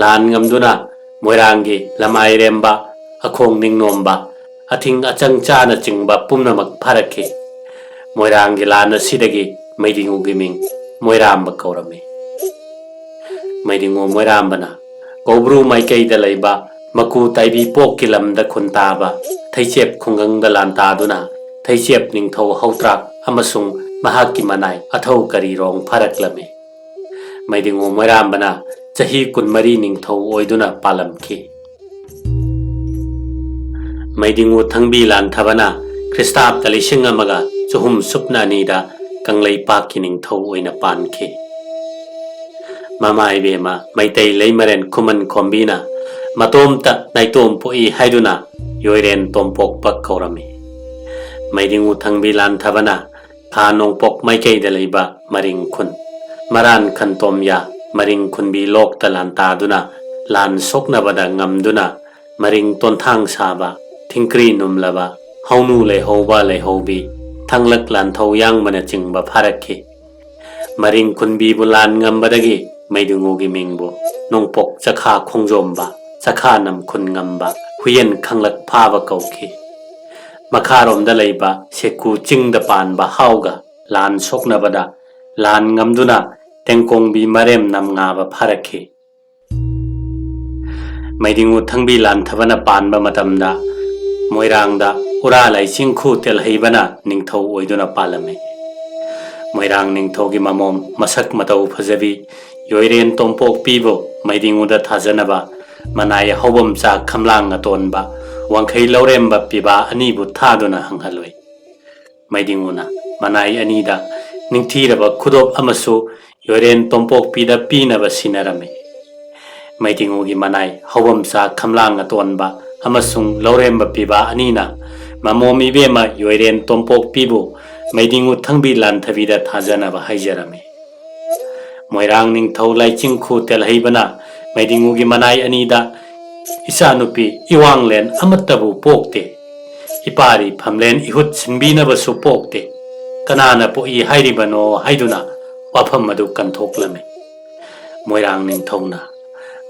ꯂꯥꯟ ꯉꯝꯗꯨꯅ ꯃꯣꯏꯔꯥꯡꯒꯤ ꯂꯃꯥꯏꯔꯦꯝꯕ, ꯑꯈꯣꯡ ꯅꯤꯡꯅꯣꯝꯕ, ꯑꯊꯤꯡ ꯑꯆꯪ ꯆꯥꯅꯆꯤꯡꯕ ꯄꯨꯝꯅꯃꯛ ꯐꯥꯔꯛꯈꯤ꯫ ꯃꯣꯏꯔꯥꯡꯒꯤ ꯂꯥꯟ ꯑꯁꯤꯗꯒꯤ ꯃꯩꯗꯤꯡꯉꯨꯒꯤ ꯃꯤꯡ ꯃꯣꯏꯔꯥꯝꯕ ꯀꯧꯔꯝꯃꯤ꯫ ꯃꯩꯗꯤꯡꯉꯨ ꯃꯣꯏꯔꯥꯝꯕꯅ ꯀꯧꯕ꯭ꯔꯨ ꯃꯥꯏꯀꯩꯗ ꯂꯩꯕ ꯃꯀꯨ ꯇꯥꯏꯕꯤ ꯄꯣꯛꯀꯤ ꯂꯝꯗ ꯈꯨꯟꯇꯥꯕ ꯊꯩꯆꯦꯞ ꯈꯨꯡꯒꯪꯗ ꯂꯥꯟꯇꯥꯗꯨꯅ ꯊꯩꯆꯦꯞ ꯅꯤꯡꯊꯧ ꯍꯧꯇ꯭ꯔꯥꯛ ꯑꯃꯁꯨꯡ ꯃꯍꯥꯛꯀꯤ ꯃꯅꯥꯏ ꯑꯊꯧ ꯀꯔꯤꯔꯣꯡ ꯐꯥꯔꯛꯂꯝꯃꯤ꯫ ꯃꯩꯗꯤꯡꯉꯨ ꯃꯣꯏꯔꯥꯝꯕꯅ ꯆꯍꯤ ꯀꯨꯟꯃꯔꯤ ꯅꯤꯡꯊꯧ ꯑꯣꯏꯗꯨꯅ ꯄꯥꯜꯂꯝꯈꯤ꯫ ꯃꯩꯗꯤꯡꯉꯨ ꯊꯪꯕꯤ ꯂꯥꯟꯊꯕꯅ ꯈ꯭ꯔꯤꯁꯇꯥꯕꯇ ꯂꯤꯁꯤꯡ ꯑꯃꯒ ꯆꯍꯨꯝ ꯁꯨꯞꯅ ꯑꯅꯤꯗ ꯀꯪꯂꯩꯄꯥꯛꯀꯤ ꯅꯤꯡꯊꯧ ꯑꯣꯏꯅ ꯄꯥꯟꯈꯤ꯫ ꯃꯃꯥ ꯏꯕꯦꯝꯃ ꯃꯩꯇꯩ ꯂꯩꯃꯔꯦꯟ ꯈꯨꯃꯟ ꯈꯣꯝꯕꯤꯅ ꯃꯇꯣꯝꯇ ꯅꯥꯏꯇꯣꯝ ꯄꯣꯛꯏ ꯍꯥꯏꯗꯨꯅ ꯌꯣꯏꯔꯦꯟ ꯇꯣꯝꯄꯣꯛꯄ ꯀꯧꯔꯝꯃꯤ꯫ ꯃꯩꯗꯤꯡꯉꯨ ꯊꯪꯕꯤ ꯂꯥꯟꯊꯕꯅ ꯈꯥ ꯅꯣꯡꯄꯣꯛ ꯃꯥꯏꯀꯩꯗ ꯂꯩꯕ ꯃꯔꯤꯡ ꯈꯨꯟ, ꯃꯔꯥꯟ ꯈꯟꯇꯣꯝꯌꯥ, ꯃꯔꯤꯡ ꯈꯨꯟꯕꯤ ꯂꯣꯛꯇ ꯂꯥꯟꯇꯥꯗꯨꯅ ꯂꯥꯟ ꯁꯣꯛꯅꯕꯗ ꯉꯝꯗꯨꯅ ꯃꯔꯤꯡ ꯇꯣꯟꯊꯥꯡ ꯁꯥꯕ, ꯊꯤꯡꯀ꯭ꯔꯤ ꯅꯨꯝꯂꯕ, ꯍꯧꯅꯨ ꯂꯩꯍꯧꯕ ꯂꯩꯍꯧꯕꯤ, ꯊꯥꯡꯂꯛ ꯂꯥꯟꯊꯧ ꯌꯥꯡꯕꯅꯆꯤꯡꯕ ꯐꯥꯔꯛꯈꯤ꯫ ꯃꯔꯤꯡ ꯈꯨꯟꯕꯤꯕꯨ ꯂꯥꯟ ꯉꯝꯕꯗꯒꯤ ꯃꯩꯗꯤꯡꯉꯨꯒꯤ ꯃꯤꯡꯕꯨ ꯅꯣꯡꯄꯣꯛ ꯆꯈꯥ ꯈꯣꯡꯖꯣꯝꯕ, ꯆꯈꯥ ꯅꯝꯈꯨꯟ ꯉꯝꯕ, ꯍꯨꯌꯦꯟ ꯈꯪꯂꯛ ꯐꯥꯕ ꯀꯧꯈꯤ꯫ ꯃꯈꯥꯔꯣꯝꯗ ꯂꯩꯕ ꯁꯦꯀꯨ ꯆꯤꯡꯗ ꯄꯥꯟꯕ ꯍꯥꯎꯒ ꯂꯥꯟ ꯁꯣꯛꯅꯕꯗ ꯂꯥꯟ ꯉꯝꯗꯨꯅ ꯇꯦꯡꯀꯣꯡꯕꯤ ꯃꯔꯦꯝ ꯅꯝꯉꯥꯕ ꯐꯥꯔꯛꯈꯤ꯫ ꯃꯩꯗꯤꯡꯉꯨ ꯊꯪꯕꯤ ꯂꯥꯟꯊꯕꯅ ꯄꯥꯟꯕ ꯃꯇꯝꯗ ꯃꯣꯏꯔꯥꯡꯗ ꯎꯔꯥ ꯂꯥꯏꯆꯤꯡꯈꯨ ꯇꯦꯜꯍꯩꯕꯅ ꯅꯤꯡꯊꯧ ꯑꯣꯏꯗꯨꯅ ꯄꯥꯜꯂꯝꯃꯤ꯫ ꯃꯣꯏꯔꯥꯡ ꯅꯤꯡꯊꯧꯒꯤ ꯃꯃꯣꯝ ꯃꯁꯛ ꯃꯇꯧ ꯐꯖꯕꯤ ꯌꯣꯏꯔꯦꯟ ꯇꯣꯝꯄꯣꯛꯄꯤꯕꯨ ꯃꯩꯗꯤꯡꯉꯨꯗ ꯊꯥꯖꯅꯕ ꯃꯅꯥꯏ ꯍꯧꯕꯝꯆꯥ ꯈꯝꯂꯥꯡ ꯑꯇꯣꯟꯕ, ꯋꯥꯡꯈꯩ ꯂꯧꯔꯦꯝꯕ ꯄꯤꯕꯥ ꯑꯅꯤꯕꯨ ꯊꯥꯗꯨꯅ ꯍꯪꯍꯜꯂꯨꯏ꯫ ꯃꯩꯗꯤꯡꯉꯨꯅ ꯃꯅꯥꯏ ꯑꯅꯤꯗ ꯅꯤꯡꯊꯤꯔꯕ ꯈꯨꯗꯣꯞ ꯑꯃꯁꯨ ꯌꯣꯏꯔꯦꯟ ꯇꯣꯝꯄꯣꯛꯄꯤꯗ ꯄꯤꯅꯕ ꯁꯤꯟꯅꯔꯝꯃꯤ꯫ ꯃꯩꯗꯤꯡꯉꯨꯒꯤ ꯃꯅꯥꯏ ꯍꯧꯕꯝꯆꯥ ꯈꯝꯂꯥꯡ ꯑꯇꯣꯟꯕ ꯑꯃꯁꯨꯡ ꯂꯧꯔꯦꯝꯕ ꯄꯤꯕꯥ ꯑꯅꯤꯅ ꯃꯃꯣꯝ ꯏꯕꯦꯝꯃ ꯌꯣꯏꯔꯦꯟ ꯇꯣꯝꯄꯣꯛꯄꯤꯕꯨ ꯃꯩꯗꯤꯡꯉꯨ ꯊꯪꯕꯤ ꯂꯥꯟꯊꯕꯤꯗ ꯊꯥꯖꯅꯕ ꯍꯥꯏꯖꯔꯝꯃꯤ꯫ ꯃꯣꯏꯔꯥꯡ ꯅꯤꯡꯊꯧ ꯂꯥꯏꯆꯤꯡꯈꯨ ꯇꯦꯜꯍꯩꯕꯅ ꯃꯩꯗꯤꯡꯉꯨꯒꯤ ꯃꯅꯥꯏ ꯑꯅꯤꯗ, "ꯏꯆꯥꯅꯨꯄꯤ ꯏꯋꯥꯡꯂꯦꯟ ꯑꯃꯠꯇꯕꯨ ꯄꯣꯛꯇꯦ, ꯏꯄꯥꯔꯤ ꯐꯝꯂꯦꯟ ꯏꯍꯨꯠ ꯁꯤꯟꯕꯤꯅꯕꯁꯨ ꯄꯣꯛꯇꯦ, ꯀꯅꯥꯅ ꯄꯣꯛꯏ ꯍꯥꯏꯔꯤꯕꯅꯣ?" ꯍꯥꯏꯗꯨꯅ ꯋꯥꯐꯝ ꯑꯗꯨ ꯀꯟꯊꯣꯛꯂꯝꯃꯤ꯫ ꯃꯣꯏꯔꯥꯡ ꯅꯤꯡꯊꯧꯅ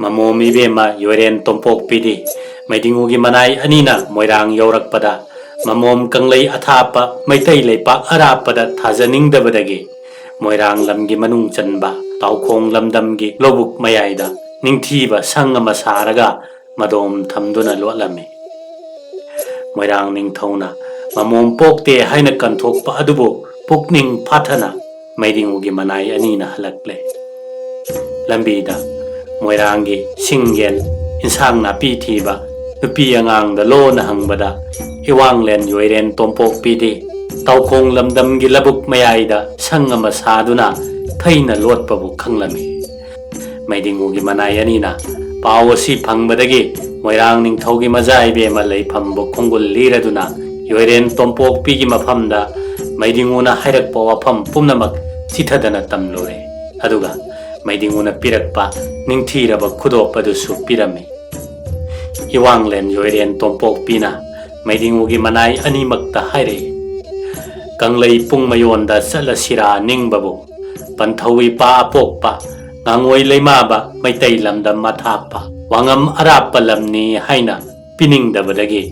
ꯃꯃꯣꯝ ꯏꯕꯦꯝꯃ ꯌꯣꯏꯔꯦꯟ ꯇꯣꯝꯄꯣꯛꯄꯤꯗꯤ ꯃꯩꯗꯤꯡꯉꯨꯒꯤ ꯃꯅꯥꯏ ꯑꯅꯤꯅ ꯃꯣꯏꯔꯥꯡ ꯌꯧꯔꯛꯄꯗ ꯃꯃꯣꯝ ꯀꯪꯂꯩ ꯑꯊꯥꯞꯄ ꯃꯩꯇꯩ ꯂꯩꯄꯥꯛ ꯑꯔꯥꯞꯄꯗ ꯊꯥꯖꯅꯤꯡꯗꯕꯗꯒꯤ ꯃꯣꯏꯔꯥꯡ ꯂꯝꯒꯤ ꯃꯅꯨꯡ ꯆꯟꯕ ꯇꯥꯎꯈꯣꯡ ꯂꯝꯗꯝꯒꯤ ꯂꯧꯕꯨꯛ ꯃꯌꯥꯏꯗ ꯅꯤꯡꯊꯤꯕ ꯁꯪ ꯑꯃ ꯁꯥꯔꯒ ꯃꯗꯣꯝ ꯊꯝꯗꯨꯅ ꯂꯣꯠꯂꯝꯃꯤ꯫ ꯃꯣꯏꯔꯥꯡ ꯅꯤꯡꯊꯧꯅ ꯃꯃꯣꯝ ꯄꯣꯛꯇꯦ ꯍꯥꯏꯅ ꯀꯟꯊꯣꯛꯄ ꯑꯗꯨꯕꯨ ꯄꯨꯛꯅꯤꯡ ꯐꯥꯊꯅ ꯃꯩꯗꯤꯡꯉꯨꯒꯤ ꯃꯅꯥꯏ ꯑꯅꯤꯅ ꯍꯜꯂꯛꯂꯦ꯫ ꯂꯝꯕꯤꯗ ꯃꯣꯏꯔꯥꯡꯒꯤ ꯁꯤꯡ ꯌꯦꯟ, ꯏꯟꯁꯥꯡ ꯅꯥꯄꯤ ꯊꯤꯕ ꯅꯨꯄꯤ ꯑꯉꯥꯡꯗ ꯂꯣꯟꯅ ꯍꯪꯕꯗ, ꯏꯋꯥꯡꯂꯦꯟ ꯌꯣꯏꯔꯦꯟ ꯇꯣꯝꯄꯣꯛꯄꯤꯗꯤ ꯇꯥꯎꯈꯣꯡ ꯂꯝꯗꯝꯒꯤ ꯂꯧꯕꯨꯛ ꯃꯌꯥꯏꯗ ꯁꯪ ꯑꯃ ꯁꯥꯗꯨꯅ ꯊꯩꯅ ꯂꯣꯠꯄꯕꯨ ꯈꯪꯂꯝꯃꯤ꯫ ꯃꯩꯗꯤꯡꯉꯨꯒꯤ ꯃꯅꯥꯏ ꯑꯅꯤꯅ ꯄꯥꯎ ꯑꯁꯤ ꯐꯪꯕꯗꯒꯤ ꯃꯣꯏꯔꯥꯡ ꯅꯤꯡꯊꯧꯒꯤ ꯃꯖꯥ ꯏꯕꯦꯝꯃ ꯂꯩꯐꯝꯕꯨ ꯈꯣꯡꯒꯨꯜ ꯂꯤꯔꯗꯨꯅ ꯌꯣꯏꯔꯦꯟ ꯇꯣꯝꯄꯣꯛꯄꯤꯒꯤ ꯃꯐꯝꯗ ꯃꯩꯗꯤꯡꯉꯨꯅ ꯍꯥꯏꯔꯛꯄ ꯋꯥꯐꯝ ꯄꯨꯝꯅꯃꯛ ꯆꯤꯊꯗꯅ ꯇꯝꯂꯨꯔꯦ꯫ ꯑꯗꯨꯒ ꯃꯩꯗꯤꯡꯉꯨꯅ ꯄꯤꯔꯛꯄ ꯅꯤꯡꯊꯤꯔꯕ ꯈꯨꯗꯣꯞ ꯑꯗꯨꯁꯨ ꯄꯤꯔꯝꯃꯤ꯫ ꯏꯋꯥꯡꯂꯦꯟ ꯌꯣꯏꯔꯦꯟ ꯇꯣꯝꯄꯣꯛꯄꯤꯅ ꯃꯩꯗꯤꯡꯉꯨꯒꯤ ꯃꯅꯥꯏ ꯑꯅꯤꯃꯛꯇ ꯍꯥꯏꯔꯛꯏ, "ꯀꯪꯂꯩ ꯄꯨꯡ ꯃꯌꯣꯟꯗ ꯆꯠꯂꯁꯤꯔꯥ ꯅꯤꯡꯕꯕꯨ, ꯄꯟꯊꯧ ꯏꯄꯥ ꯑꯄꯣꯛꯄ, ꯉꯥꯉꯣꯏ ꯂꯩꯃꯥꯕ, ꯃꯩꯇꯩ ꯂꯝꯗꯝ ꯑꯊꯥꯞꯄ, ꯋꯥꯉꯝ ꯑꯔꯥꯞꯄ ꯂꯝꯅꯤ" ꯍꯥꯏꯅ ꯄꯤꯅꯤꯡꯗꯕꯗꯒꯤ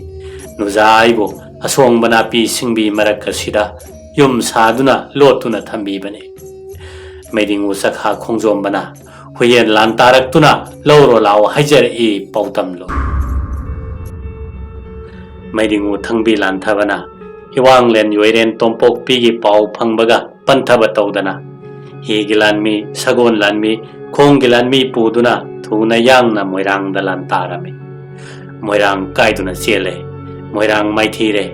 ꯅꯨꯖꯥ ꯑꯩꯕꯨ ꯑꯁꯣꯡꯕ ꯅꯥꯄꯤ ꯁꯤꯡꯕꯤ ꯃꯔꯛ ꯑꯁꯤꯗ ꯌꯨꯝ ꯁꯥꯗꯨꯅ ꯂꯣꯠꯇꯨꯅ ꯊꯝꯕꯤꯕꯅꯤ꯫ ꯃꯩꯗꯤꯡꯉꯨ ꯆꯈꯥ ꯈꯣꯡꯖꯣꯝꯕꯅ ꯍꯨꯌꯦꯟ ꯂꯥꯟ ꯇꯥꯔꯛꯇꯨꯅ ꯂꯧꯔꯣ ꯂꯥꯎ ꯍꯥꯏꯖꯔꯛꯏ ꯄꯥꯎꯗꯝꯂꯣ꯫ ꯃꯩꯗꯤꯡꯉꯨ ꯊꯪꯕꯤ ꯂꯥꯟꯊꯕꯅ ꯏꯋꯥꯡꯂꯦꯟ ꯌꯣꯏꯔꯦꯟ ꯇꯣꯝꯄꯣꯛꯄꯤꯒꯤ ꯄꯥꯎ ꯐꯪꯕꯒ ꯄꯟꯊꯕ ꯇꯧꯗꯅ ꯍꯤꯒꯤ ꯂꯥꯟꯃꯤ, ꯁꯒꯣꯜ ꯂꯥꯟꯃꯤ, ꯈꯣꯡꯒꯤ ꯂꯥꯟꯃꯤ ꯄꯨꯗꯨꯅ ꯊꯨꯅ ꯌꯥꯡꯅ ꯃꯣꯏꯔꯥꯡꯗ ꯂꯥꯟ ꯇꯥꯔꯝꯃꯤ꯫ ꯃꯣꯏꯔꯥꯡ ꯀꯥꯏꯗꯨꯅ ꯆꯦꯜꯂꯦ꯫ ꯃꯣꯏꯔꯥꯡ ꯃꯥꯏꯊꯤꯔꯦ꯫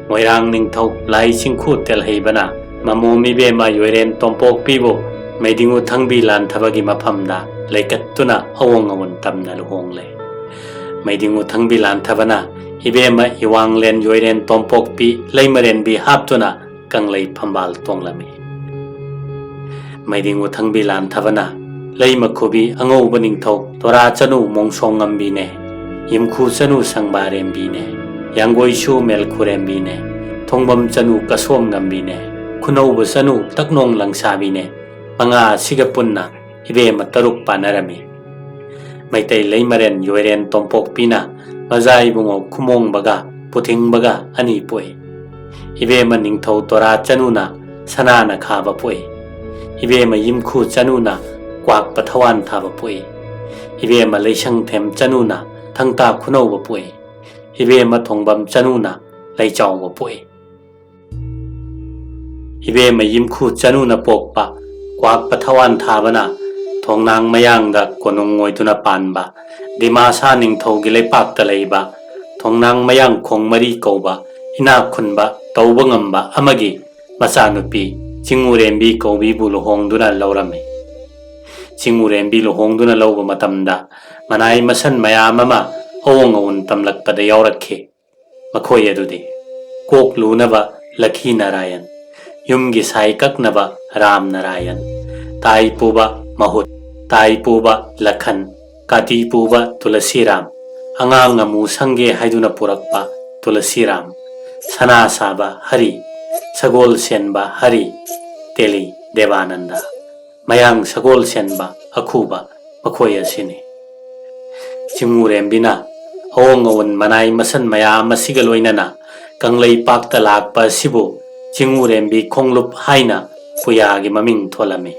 ꯃꯣꯏꯔꯥꯡ ꯅꯤꯡꯊꯧ ꯂꯥꯏ ꯆꯤꯡꯈꯨ ꯇꯦꯜꯍꯩꯕꯅ ꯃꯃꯣꯝ ꯏꯕꯦꯝꯃ ꯌꯣꯏꯔꯦꯟ ꯇꯣꯝꯄꯣꯛꯄꯤꯕꯨ ꯃꯩꯗꯤꯡꯉꯨ ꯊꯪꯕꯤ ꯂꯥꯟꯊꯕꯒꯤ ꯃꯐꯝꯗ ꯂꯩꯀꯠꯇꯨꯅ ꯑꯋꯣꯡ ꯑꯋꯣꯟ ꯇꯝꯅ ꯂꯨꯍꯣꯡꯂꯦ꯫ ꯃꯩꯗꯤꯡꯉꯨ ꯊꯪꯕꯤ ꯂꯥꯟꯊꯕꯅ ꯏꯕꯦꯝꯃ ꯏꯋꯥꯡꯂꯦꯟ ꯌꯣꯏꯔꯦꯟ ꯇꯣꯝꯄꯣꯛꯄꯤ ꯂꯩꯃꯔꯦꯟꯕꯤ ꯍꯥꯞꯇꯨꯅ ꯀꯪꯂꯩ ꯐꯝꯕꯥꯜ ꯇꯣꯡꯂꯝꯃꯤ꯫ ꯃꯩꯗꯤꯡꯉꯨ ꯊꯪꯕꯤ ꯂꯥꯟꯊꯕꯅ ꯂꯩꯃ ꯈꯨꯕꯤ ꯑꯉꯧꯕ ꯅꯤꯡꯊꯧ ꯇꯣꯔꯥ ꯆꯅꯨ ꯃꯣꯡꯁꯣꯡ ꯉꯝꯕꯤꯅꯦ, ꯌꯨꯝꯈꯨ ꯆꯅꯨ ꯁꯪꯕꯥꯔꯦꯝꯕꯤꯅꯦ, ꯌꯥꯡꯒꯣꯏꯁꯨ ꯃꯦꯜꯈꯨꯔꯦꯝꯕꯤꯅꯦ, ꯊꯣꯡꯕꯝ ꯆꯅꯨ ꯀꯁꯣꯝ ꯉꯝꯕꯤꯅꯦ, ꯈꯨꯅꯧꯕ ꯆꯅꯨ ꯇꯛꯅꯣꯡ ꯂꯪꯁꯥꯕꯤꯅꯦ, ꯃꯉꯥ ꯑꯁꯤꯒ ꯄꯨꯟꯅ ꯏꯕꯦꯝꯃ ꯇꯔꯨꯛ ꯄꯥꯟꯅꯔꯝꯃꯤ꯫ ꯃꯩꯇꯩ ꯂꯩꯃꯔꯦꯟ ꯌꯣꯏꯔꯦꯟ ꯇꯣꯝꯄꯣꯛꯄꯤꯅ ꯃꯖꯥ ꯏꯕꯨꯡꯉꯣ ꯈꯨꯃꯣꯡꯕꯒ ꯄꯨꯊꯤꯡꯕꯒ ꯑꯅꯤ ꯄꯣꯛꯏ꯫ ꯏꯕꯦꯝꯃ ꯅꯤꯡꯊꯧ ꯇꯣꯔꯥ ꯆꯅꯨꯅ ꯁꯅꯥꯅ ꯈꯥꯕ ꯄꯣꯛꯏ꯫ ꯏꯕꯦꯝꯃ ꯌꯤꯝꯈꯨ ꯆꯅꯨꯅ ꯀ꯭ꯋꯥꯛꯄ ꯊꯋꯥꯟ ꯊꯥꯕ ꯄꯣꯛꯏ꯫ ꯏꯕꯦꯝꯃ ꯂꯩꯁꯪꯊꯦꯝ ꯆꯅꯨꯅ ꯊꯪꯇꯥ ꯈꯨꯅꯧꯕ ꯄꯣꯛꯏ꯫ ꯏꯕꯦꯝꯃ ꯊꯣꯡꯕꯝ ꯆꯅꯨꯅ ꯂꯩꯆꯥꯎꯕ ꯄꯣꯛꯏ꯫ ꯏꯕꯦꯝꯃ ꯌꯤꯝꯈꯨ ꯆꯅꯨꯅ ꯄꯣꯛꯄ ꯀ꯭ꯋꯥꯛꯄ ꯊꯋꯥꯟ ꯊꯥꯕꯅ ꯊꯣꯡꯅꯥꯡ ꯃꯌꯥꯡꯗ ꯀꯣꯅꯨꯡ ꯑꯣꯏꯗꯨꯅ ꯄꯥꯟꯕ ꯗꯤꯃꯥꯁꯥ ꯅꯤꯡꯊꯧꯒꯤ ꯂꯩꯄꯥꯛꯇ ꯂꯩꯕ ꯊꯣꯡꯅꯥꯡ ꯃꯌꯥꯡ ꯈꯣꯡ ꯃꯔꯤ ꯀꯧꯕ ꯏꯅꯥꯛ ꯈꯨꯟꯕ, ꯇꯧꯕ ꯉꯝꯕ ꯑꯃꯒꯤ ꯃꯆꯥꯅꯨꯄꯤ ꯆꯤꯡꯉꯨꯔꯦꯝꯕꯤ ꯀꯧꯕꯤꯕꯨ ꯂꯨꯍꯣꯡꯗꯨꯅ ꯂꯧꯔꯝꯃꯤ꯫ ꯆꯤꯡꯉꯨꯔꯦꯝꯕꯤ ꯂꯨꯍꯣꯡꯗꯨꯅ ꯂꯧꯕ ꯃꯇꯝꯗ ꯃꯅꯥꯏ ꯃꯁꯟ ꯃꯌꯥꯝ ꯑꯃ ꯑꯑꯣꯡ ꯑꯑꯣꯟ ꯇꯝꯂꯛꯄꯗ ꯌꯥꯎꯔꯛꯈꯤ꯫ ꯃꯈꯣꯏ ꯑꯗꯨꯗꯤ: ꯀꯣꯛ ꯂꯨꯅꯕ ꯂꯛꯈꯤ ꯅꯥꯔꯥꯌꯟ, ꯌꯨꯝꯒꯤ ꯁꯥꯏ ꯀꯛꯅꯕ ꯔꯥꯝ ꯅꯥꯔꯥꯌꯟ, ꯇꯥꯏ ꯄꯨꯕ ꯃꯍꯨꯠ, ꯇꯥꯏ ꯄꯨꯕ ꯂꯈꯟ, ꯀꯥꯇꯤ ꯄꯨꯕ ꯇꯨꯂꯁꯤꯔꯥꯝ, ꯑꯉꯥꯡ ꯑꯃꯨ ꯁꯪꯒꯦ ꯍꯥꯏꯗꯨꯅ ꯄꯨꯔꯛꯄ ꯇꯨꯂꯁꯤꯔꯥꯝ, ꯁꯅꯥ ꯁꯥꯕ ꯍꯔꯤ, ꯁꯒꯣꯜ ꯁꯦꯟꯕ ꯍꯔꯤ, ꯇꯦꯂꯤ ꯗꯦꯕꯥꯅꯟꯗ, ꯃꯌꯥꯡ ꯁꯒꯣꯜ ꯁꯦꯟꯕ ꯑꯈꯨꯕ, ꯃꯈꯣꯏ ꯑꯁꯤꯅꯤ꯫ ꯆꯤꯡꯉꯨꯔꯦꯝꯕꯤꯅ ꯑꯑꯣꯡ ꯑꯑꯣꯟ ꯃꯅꯥꯏ ꯃꯁꯟ ꯃꯌꯥꯝ ꯑꯁꯤꯒ ꯂꯣꯏꯅꯅ ꯀꯪꯂꯩꯄꯥꯛꯇ ꯂꯥꯛꯄ ꯑꯁꯤꯕꯨ ꯆꯤꯡꯉꯨꯔꯦꯝꯕꯤ ꯈꯣꯡꯂꯨꯞ ꯍꯥꯏꯅ ꯄꯨꯌꯥꯒꯤ ꯃꯃꯤꯡ ꯊꯣꯜꯂꯝꯃꯤ꯫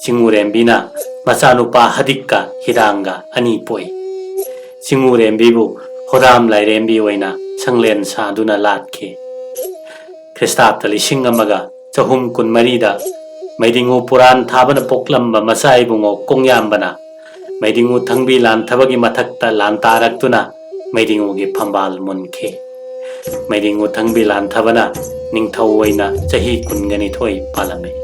ꯆꯤꯡꯉꯨꯔꯦꯝꯕꯤꯅ ꯃꯆꯥꯅꯨꯄꯥ ꯍꯗꯤꯛꯀ ꯍꯤꯗꯥꯡꯒ ꯑꯅꯤ ꯄꯣꯛꯏ꯫ ꯆꯤꯡꯉꯨꯔꯦꯝꯕꯤꯕꯨ ꯍꯣꯗꯥꯝ ꯂꯥꯏꯔꯦꯝꯕꯤ ꯑꯣꯏꯅ ꯁꯪꯂꯦꯟ ꯁꯥꯗꯨꯅ ꯂꯥꯠꯈꯤ꯫ ꯈ꯭ꯔꯤꯁꯇꯥꯕꯇ ꯂꯤꯁꯤꯡ ꯑꯃꯒ ꯆꯍꯨꯝ ꯀꯨꯟꯃꯔꯤꯗ ꯃꯩꯗꯤꯡꯉꯨ ꯄꯨꯔꯥꯟ ꯊꯥꯕꯅ ꯄꯣꯛꯂꯝꯕ ꯃꯆꯥ ꯏꯕꯨꯡꯉꯣ ꯀꯣꯡꯌꯥꯝꯕꯅ ꯃꯩꯗꯤꯡꯉꯨ ꯊꯪꯕꯤ ꯂꯥꯟꯊꯕꯒꯤ ꯃꯊꯛꯇ ꯂꯥꯟꯇꯥꯔꯛꯇꯨꯅ ꯃꯩꯗꯤꯡꯉꯨꯒꯤ ꯐꯝꯕꯥꯜ ꯃꯨꯟꯈꯤ꯫ ꯃꯩꯗꯤꯡꯉꯨ ꯊꯪꯕꯤ ꯂꯥꯟꯊꯕꯅ ꯅꯤꯡꯊꯧ ꯑꯣꯏꯅ ꯆꯍꯤ ꯀꯨꯟꯒ ꯅꯤꯊꯣꯏ ꯄꯥꯜꯂꯝꯃꯤ꯫